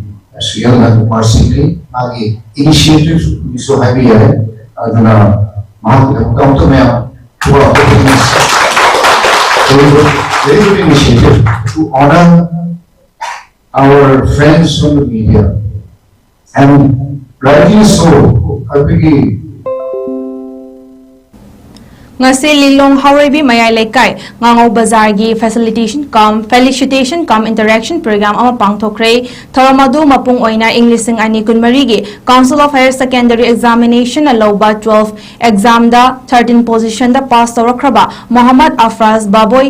ꯁꯨꯍꯦꯜ ꯅꯥꯀꯨꯃꯥꯔ ꯁꯤꯡꯅꯤ꯫ ꯃꯥꯒꯤ ꯏꯅꯤꯁꯤꯌꯦꯇꯤꯚꯁꯨ ꯍꯥꯏꯕ ꯌꯥꯏ꯫ ꯑꯗꯨꯅ ꯃꯍꯥꯛꯀꯤꯗꯃꯛꯇ ꯑꯃꯨꯛꯇ ꯃꯌꯥꯝ ꯈꯨꯕꯥꯛ ꯑꯃ ꯈꯨꯕꯤꯁꯤ꯫ Very good, very good initiative to honor our friends from the media. And rightly so, ꯑꯩꯈꯣꯏꯒꯤ ꯉꯁꯤ ꯂꯤꯂꯣꯡ ꯍꯥꯎꯔꯩꯕꯤ ꯃꯌꯥꯏ ꯂꯩꯀꯥꯏ ꯉꯥꯉꯧ ꯕꯖꯥꯔꯒꯤ facilitation cum felicitation cum interaction program ꯑꯃ ꯄꯥꯡꯊꯣꯛꯈ꯭ꯔꯦ꯫ ꯊꯧꯔꯝ ꯑꯗꯨ ꯃꯄꯨꯡ ꯑꯣꯏꯅ ꯏꯪ ꯂꯤꯁꯤꯡ ꯑꯅꯤ ꯀꯨꯟꯃꯔꯤꯒꯤ Council of Higher Secondary Examinationꯅ ꯂꯧꯕ twelve examꯗ thirteen positionꯗ pass ꯇꯧꯔꯛꯈ꯭ꯔꯕ ꯃꯣꯍꯝꯃꯗ ꯑꯐ꯭ꯔꯥꯖ ꯕꯥꯕꯣꯏ,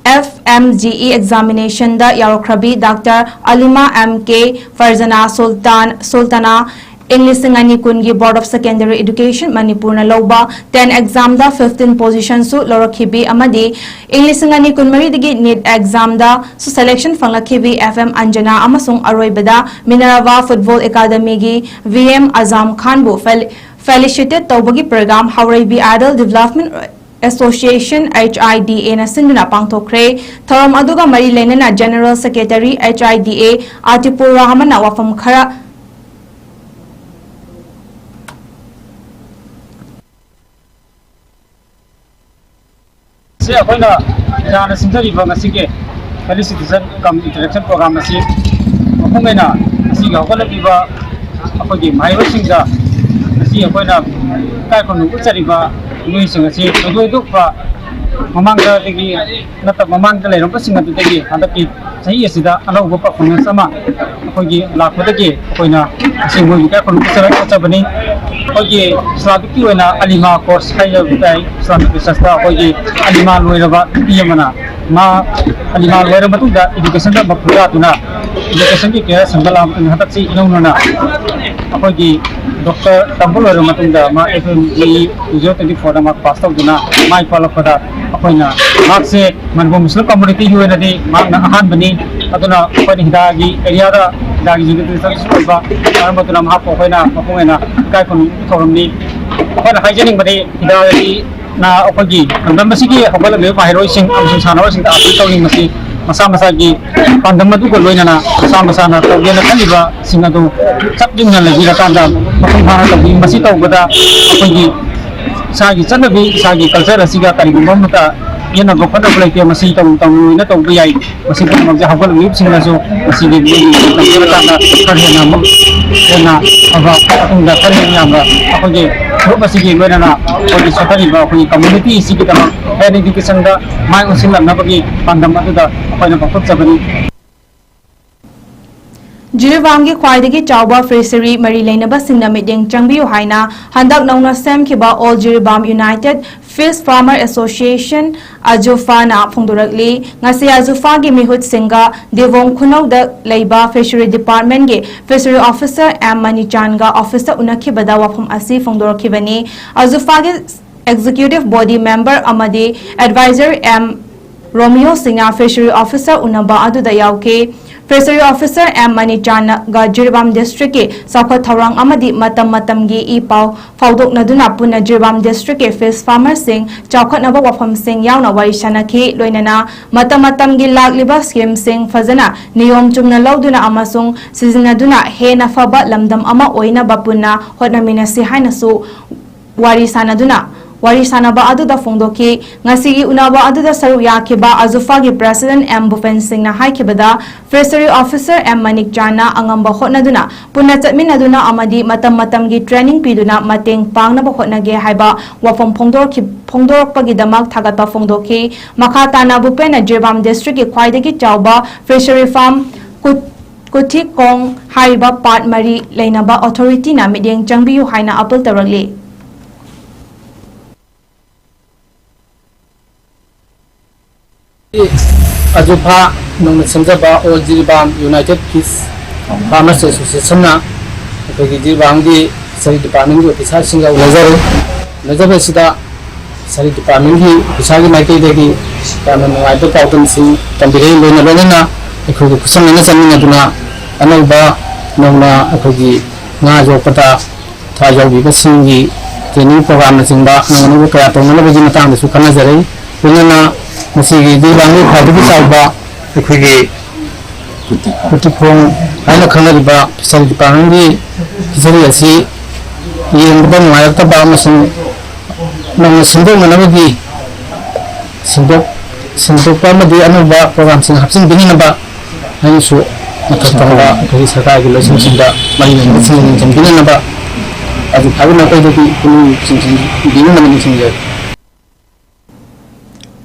F M G E examinationꯗ ꯌꯥꯎꯔꯛꯈ꯭ꯔꯕꯤ doctor Alima M K, Farzana Sultan, Sultana, ꯏꯪ ꯂꯤꯁꯤꯡ ꯑꯅꯤ ꯀꯨꯟꯒꯤ Board of Secondary Education ꯃꯅꯤꯄꯨꯔꯅ ꯂꯧꯕ ten examꯗ fifteen positionꯁꯨ ꯂꯧꯔꯛꯈꯤꯕꯤ ꯑꯃꯗꯤ ꯏꯪ ꯂꯤꯁꯤꯡ ꯑꯅꯤ ꯀꯨꯟꯃꯔꯤꯗꯒꯤ NEET examꯗꯁꯨ selection ꯐꯪꯂꯛꯈꯤꯕꯤ F M ꯑꯟꯖꯅꯥ ꯑꯃꯁꯨꯡ ꯑꯔꯣꯏꯕꯗ Minerva Football Academyꯒꯤ V M ꯑꯖꯥꯝ ꯈꯥꯟꯕꯨ fel-, felicitate ꯇꯧꯕꯒꯤ program Haoreibi Idol Development Association, H I D Aꯅ ꯁꯤꯟꯗꯨꯅ ꯄꯥꯡꯊꯣꯛꯈ꯭ꯔꯦ꯫ ꯊꯧꯔꯝ ꯑꯗꯨꯒ ꯃꯔꯤ ꯂꯩꯅꯅ General Secretary, H I D A, ꯑꯥꯇꯤꯄꯨꯔ ꯔꯍꯃꯟꯅ ꯋꯥꯐꯝ ꯈꯔ ꯁꯤ ꯑꯩꯈꯣꯏꯅ ꯏꯔꯥꯟꯅ ꯁꯤꯟꯖꯔꯤꯕ ꯉꯁꯤꯒꯤ felicitation cum interaction program ꯑꯁꯤ ꯃꯄꯨꯡ ꯑꯣꯏꯅ ꯉꯁꯤꯒꯤ ꯍꯧꯒꯠꯂꯛꯂꯤꯕ ꯑꯩꯈꯣꯏꯒꯤ ꯃꯍꯩꯔꯣꯏꯁꯤꯡꯗ ꯉꯁꯤ ꯑꯩꯈꯣꯏꯅ ꯏꯀꯥꯏ ꯈꯨꯝꯅꯕ ꯎꯠꯆꯔꯤꯕ ꯃꯤꯑꯣꯏꯁꯤꯡ ꯑꯁꯤ ꯊꯣꯏꯗꯣꯛ ꯍꯦꯟꯗꯣꯛꯄ ꯃꯃꯥꯡꯗꯒꯤ ꯅꯠꯇꯕ ꯃꯃꯥꯡꯗ ꯂꯩꯔꯝꯕꯁꯤꯡ ꯑꯗꯨꯗꯒꯤ ꯍꯟꯗꯛꯀꯤ ꯆꯍꯤ ꯑꯁꯤꯗ ꯑꯅꯧꯕ performance ꯑꯃ ꯑꯩꯈꯣꯏꯒꯤ ꯂꯥꯛꯄꯗꯒꯤ ꯑꯩꯈꯣꯏꯅ ꯉꯁꯤ ꯃꯣꯏꯕꯨ ꯏꯀꯥꯏ ꯈꯨꯝꯅꯕ ꯎꯠꯆꯔ-, ꯎꯠꯆꯕꯅꯤ꯫ ꯑꯩꯈꯣꯏꯒꯤ ꯏꯁꯂꯥꯃꯤꯛꯀꯤ ꯑꯣꯏꯅ ꯑꯂꯤꯃꯥ course ꯍꯥꯏꯖꯕ ꯇꯥꯏ꯫ ꯏꯁꯂꯥꯃꯤꯛ researchꯇ ꯑꯩꯈꯣꯏꯒꯤ ꯑꯂꯤꯃꯥ ꯂꯣꯏꯔꯕ ꯅꯨꯄꯤ ꯑꯃꯅ ꯃꯥ ꯑꯂꯤꯃꯥ ꯂꯣꯏꯔ ꯃꯇꯨꯡꯗ educationꯗ ꯃꯄꯨ ꯇꯥꯗꯨꯅ educationꯒꯤ career ꯁꯦꯝꯒꯠꯂꯛꯑꯕ ꯃꯇꯨꯡꯗ ꯍꯟꯗꯛꯁꯤ ꯏꯅꯧ ꯅꯧꯅ ꯑꯩꯈꯣꯏꯒꯤ ꯗꯣꯛꯇꯔ ꯇꯝꯕ ꯂꯣꯏꯔꯕ ꯃꯇꯨꯡꯗ ꯃꯥ F M E two thousand twenty ꯐꯣꯔꯗ ꯃꯥ ꯄꯥꯁ ꯇꯧꯗꯨꯅ ꯃꯥꯏ ꯄꯥꯛꯂꯛꯄꯗ ꯑꯩꯈꯣꯏꯅ ꯃꯍꯥꯛꯁꯦ ꯃꯅꯤꯄꯨꯔ ꯃꯨꯁꯂꯤꯝ ꯀꯝꯃꯨꯅꯤꯇꯤꯒꯤ ꯑꯣꯏꯅꯗꯤ ꯃꯍꯥꯛꯅ ꯑꯍꯥꯟꯕꯅꯤ꯫ ꯑꯗꯨꯅ ꯑꯩꯈꯣꯏꯅ ꯍꯤꯗꯥꯒꯤ ꯑꯦꯔꯤꯌꯥꯗ ꯍꯤꯗꯥꯒꯤ ꯌꯨꯅꯤꯠ ꯄ꯭ꯔꯤꯟꯁꯤꯄꯥꯜꯁꯨ ꯑꯣꯏꯕ, ꯃꯔꯝ ꯑꯗꯨꯅ ꯃꯍꯥꯛꯄꯨ ꯑꯩꯈꯣꯏꯅ ꯃꯄꯨꯡ ꯑꯣꯏꯅ ꯏꯀꯥꯏ ꯈꯨꯝꯅꯕ ꯊꯧꯔꯝꯅꯤ꯫ ꯑꯩꯈꯣꯏꯅ ꯍꯥꯏꯖꯅꯤꯡꯕꯗꯤ ꯍꯤꯗꯥꯒꯤ ꯅ ꯑꯩꯈꯣꯏꯒꯤ ꯂꯝꯗꯝ ꯑꯁꯤꯒꯤ ꯍꯧꯒꯠꯂꯛꯂꯤꯕ ꯃꯍꯩꯔꯣꯏꯁꯤꯡ ꯑꯃꯁꯨꯡ ꯁꯥꯟꯅꯔꯣꯏꯁꯤꯡꯗ ꯑꯥꯄꯤꯜ ꯇꯧꯅꯤꯡꯕꯁꯤ ꯃꯁꯥ ꯃꯁꯥꯒꯤ ꯄꯥꯟꯗꯝ ꯑꯗꯨꯒ ꯂꯣꯏꯅꯅ ꯃꯁꯥ ꯃꯁꯥꯅ ꯇꯧꯒꯦꯅ ꯈꯜꯂꯤꯕꯁꯤꯡ ꯑꯗꯨ ꯆꯞ ꯌꯨꯡꯅ ꯂꯩꯕꯤꯔꯀꯥꯟꯗ ꯃꯄꯨꯡ ꯐꯥꯅ ꯇꯧꯕꯤ꯫ ꯃꯁꯤ ꯇꯧꯕꯗ ꯑꯩꯈꯣꯏꯒꯤ ꯏꯁꯥꯒꯤ ꯆꯠꯅꯕꯤ, ꯏꯁꯥꯒꯤ ꯀꯜꯆꯔ ꯑꯁꯤꯒ ꯀꯔꯤꯒꯨꯝꯕ ꯑꯃꯠꯇ ꯌꯦꯠꯅꯕ ꯈꯣꯠꯅꯕ ꯂꯩꯇꯦ꯫ ꯃꯁꯤ ꯇꯧꯔꯨ ꯇꯧꯔꯨꯅ ꯇꯧꯕ ꯌꯥꯏ꯫ ꯃꯁꯤ ꯄꯨꯝꯅꯃꯛꯁꯦ ꯍꯧꯒꯠꯂꯛꯂꯤꯕꯁꯤꯡꯅꯁꯨ ꯃꯁꯤꯒꯤ ꯃꯤꯑꯣꯏꯒꯤ ꯇꯝꯖꯔꯀꯥꯟꯗ ꯈꯔ ꯍꯦꯟꯅ ꯑꯃꯨꯛ ꯍꯦꯟꯅ ꯑꯐꯕ, ꯃꯇꯨꯡꯗ ꯈꯔ ꯍꯦꯟꯅ ꯌꯥꯝꯕ ꯑꯩꯈꯣꯏꯒꯤ ꯒ꯭ꯔꯨꯞ ꯑꯁꯤꯒꯤ ꯂꯣꯏꯅꯅ ꯑꯩꯈꯣꯏꯒꯤ ꯁꯣꯊꯔꯤꯕ ꯑꯩꯈꯣꯏꯒꯤ ꯀꯝꯃ꯭ꯌꯨꯅꯤꯇꯤ ꯑꯁꯤꯒꯤꯗꯃꯛ ꯍꯦꯜꯊ ꯏꯗꯨꯀꯦꯁꯟꯗ ꯃꯥꯏ ꯑꯣꯟꯁꯤꯜꯂꯛꯅꯕꯒꯤ ꯄꯥꯟꯗꯝ ꯑꯗꯨꯗ ꯑꯩꯈꯣꯏꯅ ꯄꯥꯡꯊꯣꯛꯆꯕꯅꯤ꯫ ꯖꯤꯔꯤꯕꯥꯝꯒꯤ ꯈ꯭ꯋꯥꯏꯗꯒꯤ ꯆꯥꯎꯕ ꯐꯤꯁꯔꯤ ꯃꯔꯤ ꯂꯩꯅꯕꯁꯤꯡꯅ ꯃꯤꯠꯌꯦꯡ ꯆꯪꯕꯤꯌꯨ ꯍꯥꯏꯅ ꯍꯟꯗꯛ ꯅꯧꯅ ꯁꯦꯝꯈꯤꯕ all Jiribam united fish farmer association, ꯑꯖꯨꯐꯥꯅ ꯐꯣꯡꯗꯣꯔꯛꯂꯤ꯫ ꯉꯁꯤ ꯑꯖꯨꯐꯥꯒꯤ ꯃꯤꯍꯨꯠꯁꯤꯡꯒ ꯗꯤꯕꯣꯡ ꯈꯨꯅꯧꯗ ꯂꯩꯕ ꯐꯤꯁꯔꯤ ꯗꯤꯄꯥꯔꯠꯃꯦꯟꯒꯤ ꯐꯤꯁꯔꯤ ꯑꯣꯐꯤꯁꯥꯔ ꯑꯦꯝ ꯃꯅꯤꯆꯥꯟꯒ ꯑꯣꯐꯤꯁꯇ ꯎꯅꯈꯤꯕꯗ ꯋꯥꯐꯝ ꯑꯁꯤ ꯐꯣꯡꯗꯣꯔꯛꯈꯤꯕꯅꯤ꯫ ꯑꯖꯨꯐꯥꯒꯤ ꯑꯦꯛꯖꯤꯀ꯭ꯌꯨꯇꯤꯚ ꯕꯣꯗꯤ ꯃꯦꯝꯕꯔ ꯑꯃꯗꯤ ꯑꯦꯗꯚꯥꯏꯖꯔ ꯑꯦꯝ ꯔꯣꯃꯤꯌꯣ ꯁꯤꯡꯅ ꯐꯤꯁꯔꯤ ꯑꯣꯐꯤꯁꯥꯔ ꯎꯅꯕ ꯑꯗꯨꯗ ꯌꯥꯎꯈꯤ꯫ ꯐꯤꯁꯔꯤ ꯑꯣꯐꯤꯁꯥꯔ ꯑꯦꯝ ꯃꯅꯤꯆꯥꯟꯒ ꯖꯤꯔꯤꯕꯥꯝ ꯗꯤꯁꯇ꯭ꯔꯤꯛꯀꯤ ꯆꯥꯎꯈꯠ ꯊꯧꯔꯥꯡ ꯑꯃꯗꯤ ꯃꯇꯝ ꯃꯇꯝꯒꯤ ꯏ ꯄꯥꯎ ꯐꯥꯎꯗꯣꯛꯅꯗꯨꯅ ꯄꯨꯟꯅ ꯖꯤꯔꯤꯕꯥꯝ ꯗꯤꯁꯇ꯭ꯔꯤꯛꯀꯤ ꯐꯤꯁ ꯐꯥꯔꯃꯔꯁꯤꯡ ꯆꯥꯎꯈꯠꯅꯕ ꯋꯥꯐꯝꯁꯤꯡ ꯌꯥꯎꯅ ꯋꯥꯔꯤ ꯁꯥꯅꯈꯤ꯫ ꯂꯣꯏꯅꯅ ꯃꯇꯝ ꯃꯇꯝꯒꯤ ꯂꯥꯛꯂꯤꯕ ꯁ꯭ꯀꯤꯝꯁꯤꯡ ꯐꯖꯅ ꯅꯤꯌꯣꯝ ꯆꯨꯝꯅ ꯂꯧꯗꯨꯅ ꯑꯃꯁꯨꯡ ꯁꯤꯖꯤꯟꯅꯗꯨꯅ ꯍꯦꯟꯅ ꯐꯕ ꯂꯝꯗꯝ ꯑꯃ ꯑꯣꯏꯅꯕ ꯄꯨꯟꯅ ꯍꯣꯠꯅꯃꯤꯟꯅꯁꯤ ꯍꯥꯏꯅꯁꯨ ꯋꯥꯔꯤ ꯁꯥꯅꯗꯨꯅ, ꯋꯥꯔꯤ ꯁꯥꯅꯕ ꯑꯗꯨꯗ ꯐꯣꯡꯗꯣꯛꯈꯤ꯫ ꯉꯁꯤꯒꯤ ꯎꯅꯕ ꯑꯗꯨꯗ ꯁꯔꯨꯛ ꯌꯥꯈꯤꯕ ꯑꯖꯨꯐꯥꯒꯤ ꯄ꯭ꯔꯦꯁꯤꯗꯦꯟꯠ ꯑꯦꯝ ꯚꯨꯄꯦꯟ ꯁꯤꯡꯅ ꯍꯥꯏꯈꯤꯕꯗ, ꯐꯤꯁꯔꯤ ꯑꯣꯐꯤꯁꯥꯔ ꯑꯦꯝ ꯃꯅꯤꯛ ꯆꯥꯟꯅ ꯑꯉꯝꯕ ꯍꯣꯠꯅꯗꯨꯅ, ꯄꯨꯟꯅ ꯆꯠꯃꯤꯟꯅꯗꯨꯅ ꯑꯃꯗꯤ ꯃꯇꯝ ꯃꯇꯝꯒꯤ ꯇ꯭ꯔꯦꯅꯤꯡ ꯄꯤꯗꯨꯅ ꯃꯇꯦꯡ ꯄꯥꯡꯅꯕ ꯍꯣꯠꯅꯒꯦ ꯍꯥꯏꯕ ꯋꯥꯐꯝ ꯐꯣꯡꯗꯣꯔꯛꯈꯤ-, ꯐꯣꯡꯗꯣꯔꯛꯄꯒꯤꯗꯃꯛ ꯊꯥꯒꯠꯄ ꯐꯣꯡꯗꯣꯛꯈꯤ꯫ ꯃꯈꯥ ꯇꯥꯅ ꯚꯨꯄꯦꯟꯅ ꯖꯤꯔꯤꯕꯥꯝ ꯗꯤꯁꯇ꯭ꯔꯤꯛꯀꯤ ꯈ꯭ꯋꯥꯏꯗꯒꯤ ꯆꯥꯎꯕ ꯐꯤꯁꯔꯤ ꯐꯥꯔꯝ ꯀꯨꯠ-, ꯀꯨꯊꯤꯀꯣꯡ ꯍꯥꯏꯔꯤꯕ ꯄꯥꯠ ꯃꯔꯤ ꯂꯩꯅꯕ ꯑꯣꯊꯣꯔꯤꯇꯤꯅ ꯃꯤꯠꯌꯦꯡ ꯆꯪꯕꯤꯌꯨ ꯍꯥꯏꯅ ꯑꯥꯄꯤꯜ ꯇꯧꯔꯛꯂꯤ꯫ ꯑꯖꯨꯐꯥ ꯅꯧꯅ ꯁꯦꯝꯖꯕ all Jiribam united fish farmers ꯑꯦꯁꯣꯁꯤꯌꯦꯁꯟꯅ ꯑꯩꯈꯣꯏꯒꯤ ꯖꯤꯔꯤꯕꯥꯝꯒꯤ ꯁꯔꯤ ꯗꯤꯄꯥꯔꯠꯃꯦꯟꯒꯤ ꯑꯣꯐꯤꯁꯥꯔꯁꯤꯡꯒ ꯎꯅꯖꯔꯦ꯫ ꯎꯅꯖꯕꯁꯤꯗ ꯁꯔꯤ ꯗꯤꯄꯥꯔꯠꯃꯦꯟꯒꯤ ꯑꯣꯐꯤꯁꯥꯔꯒꯤ ꯃꯥꯏꯀꯩꯗꯒꯤ ꯌꯥꯝꯅ ꯅꯨꯡꯉꯥꯏꯕ ꯄꯥꯎꯗꯝꯁꯤꯡ ꯇꯝꯕꯤꯔꯛꯏ꯫ ꯂꯣꯏꯅ ꯂꯣꯏꯅꯅ ꯑꯩꯈꯣꯏꯒꯤ ꯈꯨꯠꯁꯝꯅꯅ ꯆꯠꯃꯤꯟꯅꯗꯨꯅ ꯑꯅꯧꯕ ꯅꯧꯅ ꯑꯩꯈꯣꯏꯒꯤ ꯉꯥ ꯌꯣꯛꯄꯗ ꯊꯋꯥꯏ ꯌꯥꯎꯕꯤꯕꯁꯤꯡꯒꯤ ꯇ꯭ꯔꯦꯅꯤꯡ ꯄ꯭ꯔꯣꯒ꯭ꯔꯥꯝꯅꯆꯤꯡꯕ ꯑꯅꯧ ꯑꯅꯧꯕ ꯀꯌꯥ ꯇꯧꯅꯅꯕꯒꯤ ꯃꯇꯥꯡꯗꯁꯨ ꯈꯟꯅꯖꯔꯦ꯫ ꯂꯣꯏꯅꯅ ꯃꯁꯤꯒꯤꯗꯤ ꯂꯥꯡꯂꯩ ꯈ꯭ꯋꯥꯏꯗꯒꯤ ꯆꯥꯎꯕ ꯑꯩꯈꯣꯏꯒꯤ ꯀꯨꯇꯤꯈꯣꯡ ꯍꯥꯏꯅ ꯈꯪꯅꯔꯤꯕ ꯐꯤꯁꯔꯤ ꯗꯤꯄꯥꯔꯠꯃꯦꯟꯒꯤ ꯐꯤꯁꯔꯤ ꯑꯁꯤ ꯌꯦꯡꯕꯗ ꯅꯨꯡꯉꯥꯏꯔꯛꯇꯕ ꯑꯃꯁꯨꯡ ꯅꯧꯅ ꯁꯦꯝꯗꯣꯛꯅꯅꯕꯒꯤ ꯁꯦꯝꯗꯣꯛ ꯁꯦꯝꯗꯣꯛꯄ ꯑꯃꯗꯤ ꯑꯅꯧꯕ ꯄ꯭ꯔꯣꯒ꯭ꯔꯥꯝꯁꯤꯡ ꯍꯥꯞꯆꯤꯟꯕꯤꯅꯅꯕ ꯑꯩꯅꯁꯨ ꯃꯊꯛ ꯊꯪꯕ ꯑꯩꯈꯣꯏꯒꯤ ꯁꯔꯀꯥꯔꯒꯤ ꯂꯣꯏꯁꯪꯁꯤꯡꯗ ꯃꯔꯤ ꯂꯩꯅꯕꯁꯤꯡ ꯌꯦꯡꯁꯤꯟꯕꯤꯅꯅꯕ ꯑꯗꯨ ꯐꯥꯕ ꯃꯥꯏꯀꯩꯗꯒꯤ ꯄꯨꯛꯅꯤꯡ ꯆꯤꯡꯁꯤꯟꯕꯤꯅꯕ ꯅꯤꯡꯁꯤꯡꯖꯔꯤ꯫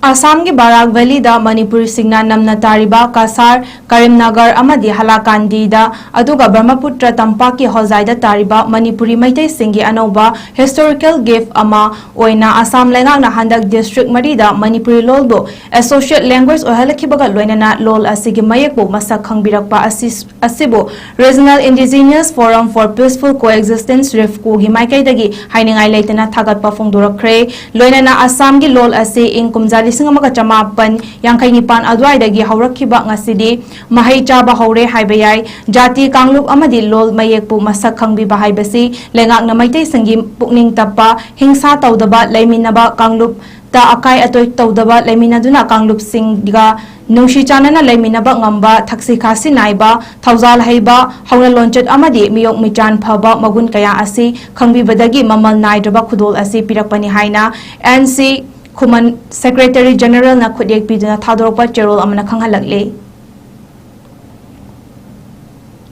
ꯑꯁꯥꯝꯒꯤ ꯕꯔꯥꯛ ꯚꯦꯂꯤꯗ ꯃꯅꯤꯄꯨꯔꯤꯁꯤꯡꯅ ꯅꯝꯅ ꯇꯥꯔꯤꯕ ꯀꯁꯥꯔ, ꯀꯔꯤꯝꯅꯒꯔ ꯑꯃꯗꯤ ꯍꯂꯥꯀꯥꯟꯗꯤꯗ, ꯑꯗꯨꯒ ꯕ꯭ꯔꯍꯃꯄꯨꯇ꯭ꯔ ꯇꯝꯄꯥꯛꯀꯤ ꯍꯣꯖꯥꯏꯗ ꯇꯥꯔꯤꯕ ꯃꯅꯤꯄꯨꯔꯤ ꯃꯩꯇꯩꯁꯤꯡꯒꯤ ꯑꯅꯧꯕ ꯍꯤꯁꯇꯣꯔꯤꯀꯦꯜ ꯒꯤꯐ ꯑꯃ ꯑꯣꯏꯅ ꯑꯁꯥꯝ ꯂꯩꯉꯥꯛꯅ ꯍꯟꯗꯛ ꯗꯤꯁꯇ꯭ꯔꯤꯛ ꯃꯔꯤꯗ ꯃꯅꯤꯄꯨꯔꯤ ꯂꯣꯜꯕꯨ ꯑꯦꯁꯣꯁꯤꯌꯦꯠ ꯂꯦꯡꯒ꯭ꯋꯦꯖ ꯑꯣꯏꯍꯜꯂꯛꯈꯤꯕꯒ ꯂꯣꯏꯅꯅ ꯂꯣꯜ ꯑꯁꯤꯒꯤ ꯃꯌꯦꯛꯄꯨ ꯃꯁꯛ ꯈꯪꯕꯤꯔꯛꯄ ꯑꯁꯤ, ꯑꯁꯤꯕꯨ Regional Indigenous Forum for Peaceful Coexistence, ꯔꯤꯐꯀꯣꯒꯤ ꯃꯥꯏꯀꯩꯗꯒꯤ ꯍꯥꯏꯅꯤꯡꯉꯥꯏ ꯂꯩꯇꯅ ꯊꯥꯒꯠꯄ ꯐꯣꯡꯗꯣꯔꯛꯈ꯭ꯔꯦ꯫ ꯂꯣꯏꯅꯅ ꯑꯁꯥꯝꯒꯤ ꯂꯣꯜ ꯑꯁꯤ ꯏꯪ ꯀꯨꯝꯖꯥ ꯂꯤꯁꯤꯡ ꯑꯃꯒ ꯆꯃꯥꯄꯟ ꯌꯥꯡꯈꯩ ꯅꯤꯄꯥꯟ ꯑꯗꯨꯋꯥꯏꯗꯒꯤ ꯍꯧꯔꯛꯈꯤꯕ ꯉꯁꯤꯗꯤ ꯃꯍꯩ ꯆꯥꯕ ꯍꯧꯔꯦ ꯍꯥꯏꯕ ꯌꯥꯏ꯫ ꯖꯥꯇꯤ, ꯀꯥꯡꯂꯨꯞ ꯑꯃꯗꯤ ꯂꯣꯜ ꯃꯌꯦꯛꯄꯨ ꯃꯁꯛ ꯈꯪꯕꯤꯕ ꯍꯥꯏꯕꯁꯤ ꯂꯩꯉꯥꯛꯅ ꯃꯩꯇꯩꯁꯤꯡꯒꯤ ꯄꯨꯛꯅꯤꯡ ꯇꯞꯄ, ꯍꯤꯡꯁꯥ ꯇꯧꯗꯕ, ꯂꯩꯃꯤꯟꯅꯕ, ꯀꯥꯡꯂꯨꯞꯇ ꯑꯀꯥꯏ ꯑꯇꯣꯏ ꯇꯧꯗꯕ, ꯂꯩꯃꯤꯟꯅꯗꯨꯅ ꯀꯥꯡꯂꯨꯞꯁꯤꯡꯒ ꯅꯨꯡꯁꯤ ꯆꯥꯟꯅꯅ ꯂꯩꯃꯤꯟꯅꯕ ꯉꯝꯕ, ꯊꯛꯁꯤ ꯈꯥꯁꯤ ꯅꯥꯏꯕ, ꯊꯧꯖꯥꯜ ꯍꯩꯕ, ꯍꯧꯅ ꯂꯣꯟꯆꯠ ꯑꯃꯗꯤ ꯃꯤꯑꯣꯛ ꯃꯤꯆꯥꯟ ꯐꯕ ꯃꯒꯨꯟ ꯀꯌꯥ ꯑꯁꯤ ꯈꯪꯕꯤꯕꯗꯒꯤ ꯃꯃꯜ ꯅꯥꯏꯗ꯭ꯔꯕ ꯈꯨꯗꯣꯜ ꯑꯁꯤ ꯄꯤꯔꯛꯄꯅꯤ ꯍꯥꯏꯅ ꯑꯦꯟ ꯁꯤ ꯈꯨꯃꯟ ꯁꯦꯀ꯭ꯔꯦꯇꯔꯤ ꯖꯦꯅꯔꯦꯜꯅ ꯈꯨꯠꯌꯦꯛ ꯄꯤꯗꯨꯅ ꯊꯥꯗꯣꯔꯛꯄ ꯆꯦꯔꯣꯜ ꯑꯃꯅ ꯈꯪꯍꯜꯂꯛꯂꯤ꯫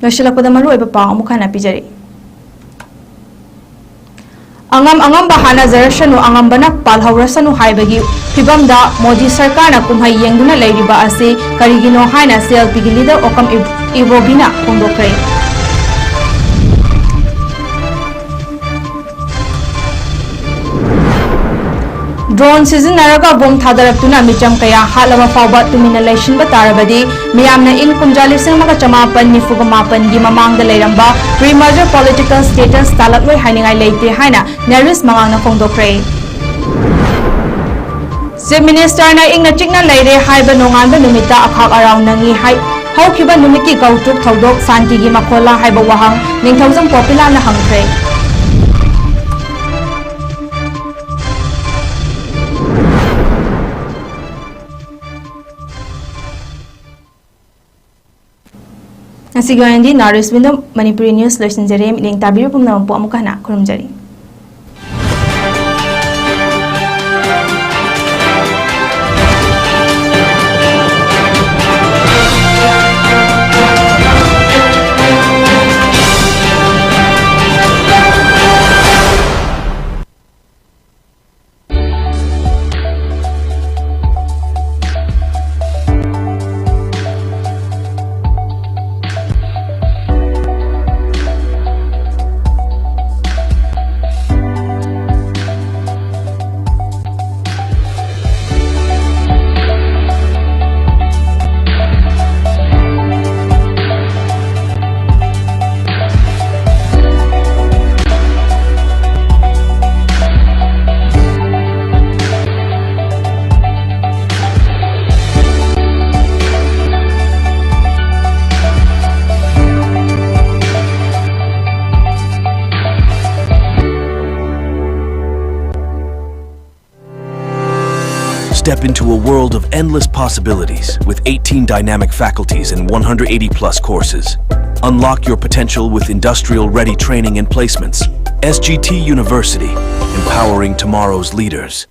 ꯂꯣꯏꯁꯤꯜꯂꯛꯄꯗ ꯃꯔꯨꯑꯣꯏꯕ ꯄꯥꯎ ꯑꯃꯨꯛ ꯍꯟꯅ ꯄꯤꯖꯔꯤ꯫ ꯑꯉꯝ ꯑꯉꯝꯕ ꯍꯥꯟꯅꯖꯔꯁꯅꯨ, ꯑꯉꯝꯕꯅ ꯄꯥꯜꯍꯧꯔꯁꯅꯨ ꯍꯥꯏꯕꯒꯤ ꯐꯤꯕꯝꯗ ꯃꯣꯗꯤ ꯁꯔꯀꯥꯔꯅ ꯀꯨꯝꯍꯩ ꯌꯦꯡꯗꯨꯅ ꯂꯩꯔꯤꯕ ꯑꯁꯤ ꯀꯔꯤꯒꯤꯅꯣ ꯍꯥꯏꯅ ꯁꯤ ꯑꯦꯜ ꯄꯤꯒꯤ ꯂꯤꯗꯔ ꯑꯣꯀꯝ ꯏꯕꯣꯕꯤꯅ ꯐꯣꯡꯗꯣꯛꯈ꯭ꯔꯦ꯫ Drone ꯁꯤꯖꯤꯟꯅꯔꯒ ꯕꯣꯝ ꯊꯥꯗꯔꯛꯇꯨꯅ ꯃꯤꯆꯝ ꯀꯌꯥ ꯍꯥꯠꯂꯕ ꯐꯥꯎꯕ ꯇꯨꯃꯤꯟꯅ ꯂꯩꯁꯤꯟꯕ ꯇꯥꯔꯕꯗꯤ, ꯃꯤꯌꯥꯝꯅ ꯏꯪ ꯀꯨꯝꯖꯥ ꯂꯤꯁꯤꯡ ꯑꯃꯒ ꯆꯃꯥꯄꯟ ꯅꯤꯐꯨꯒ ꯃꯥꯄꯟꯒꯤ ꯃꯃꯥꯡꯗ ꯂꯩꯔꯝꯕ pre-merger political status ꯇꯥꯂꯛꯂꯣꯏ ꯍꯥꯏꯅꯤꯡꯉꯥꯏ ꯂꯩꯇꯦ ꯍꯥꯏꯅ ꯅꯦꯔꯤꯁ ꯃꯉꯥꯡꯅ ꯐꯣꯡꯗꯣꯛꯈ꯭ꯔꯦ꯫ Chief Ministerꯅ ꯏꯪꯅ ꯆꯤꯛꯅ ꯂꯩꯔꯦ ꯍꯥꯏꯕ ꯅꯣꯡꯉꯥꯟꯕ ꯅꯨꯃꯤꯠꯇ ꯑꯈꯥꯛ ꯑꯔꯥꯎ ꯅꯪꯉꯤ ꯍꯥꯏ꯫ ꯍꯧꯈꯤꯕ ꯅꯨꯃꯤꯠꯀꯤ ꯀꯧꯇ꯭ꯔꯨꯛ ꯊꯧꯗꯣꯛ ꯁꯥꯟꯇꯤꯒꯤ ꯃꯈꯣꯜꯂ ꯍꯥꯏꯕ ꯋꯥꯍꯪ ꯅꯤꯡꯊꯧꯖꯝ ꯄꯣꯄꯤꯂꯥꯅ ꯍꯪꯈ꯭ꯔꯦ꯫ ꯉꯁꯤꯒꯤ ꯑꯣꯏꯅꯗꯤ North East Window Manipuri News ꯂꯣꯏꯁꯤꯟꯖꯔꯦ꯫ ꯃꯤꯠꯌꯦꯡ ꯇꯥꯕꯤꯔꯤꯕ ꯄꯨꯝꯅꯃꯛꯄꯨ ꯑꯃꯨꯛꯀ ꯍꯟꯅ ꯈꯨꯔꯨꯝꯖꯔꯤ꯫ Step into a world of endless possibilities with eighteen dynamic faculties and one hundred eighty plus courses. Unlock your potential with industrial ready training and placements. S G T University, empowering tomorrow's leaders.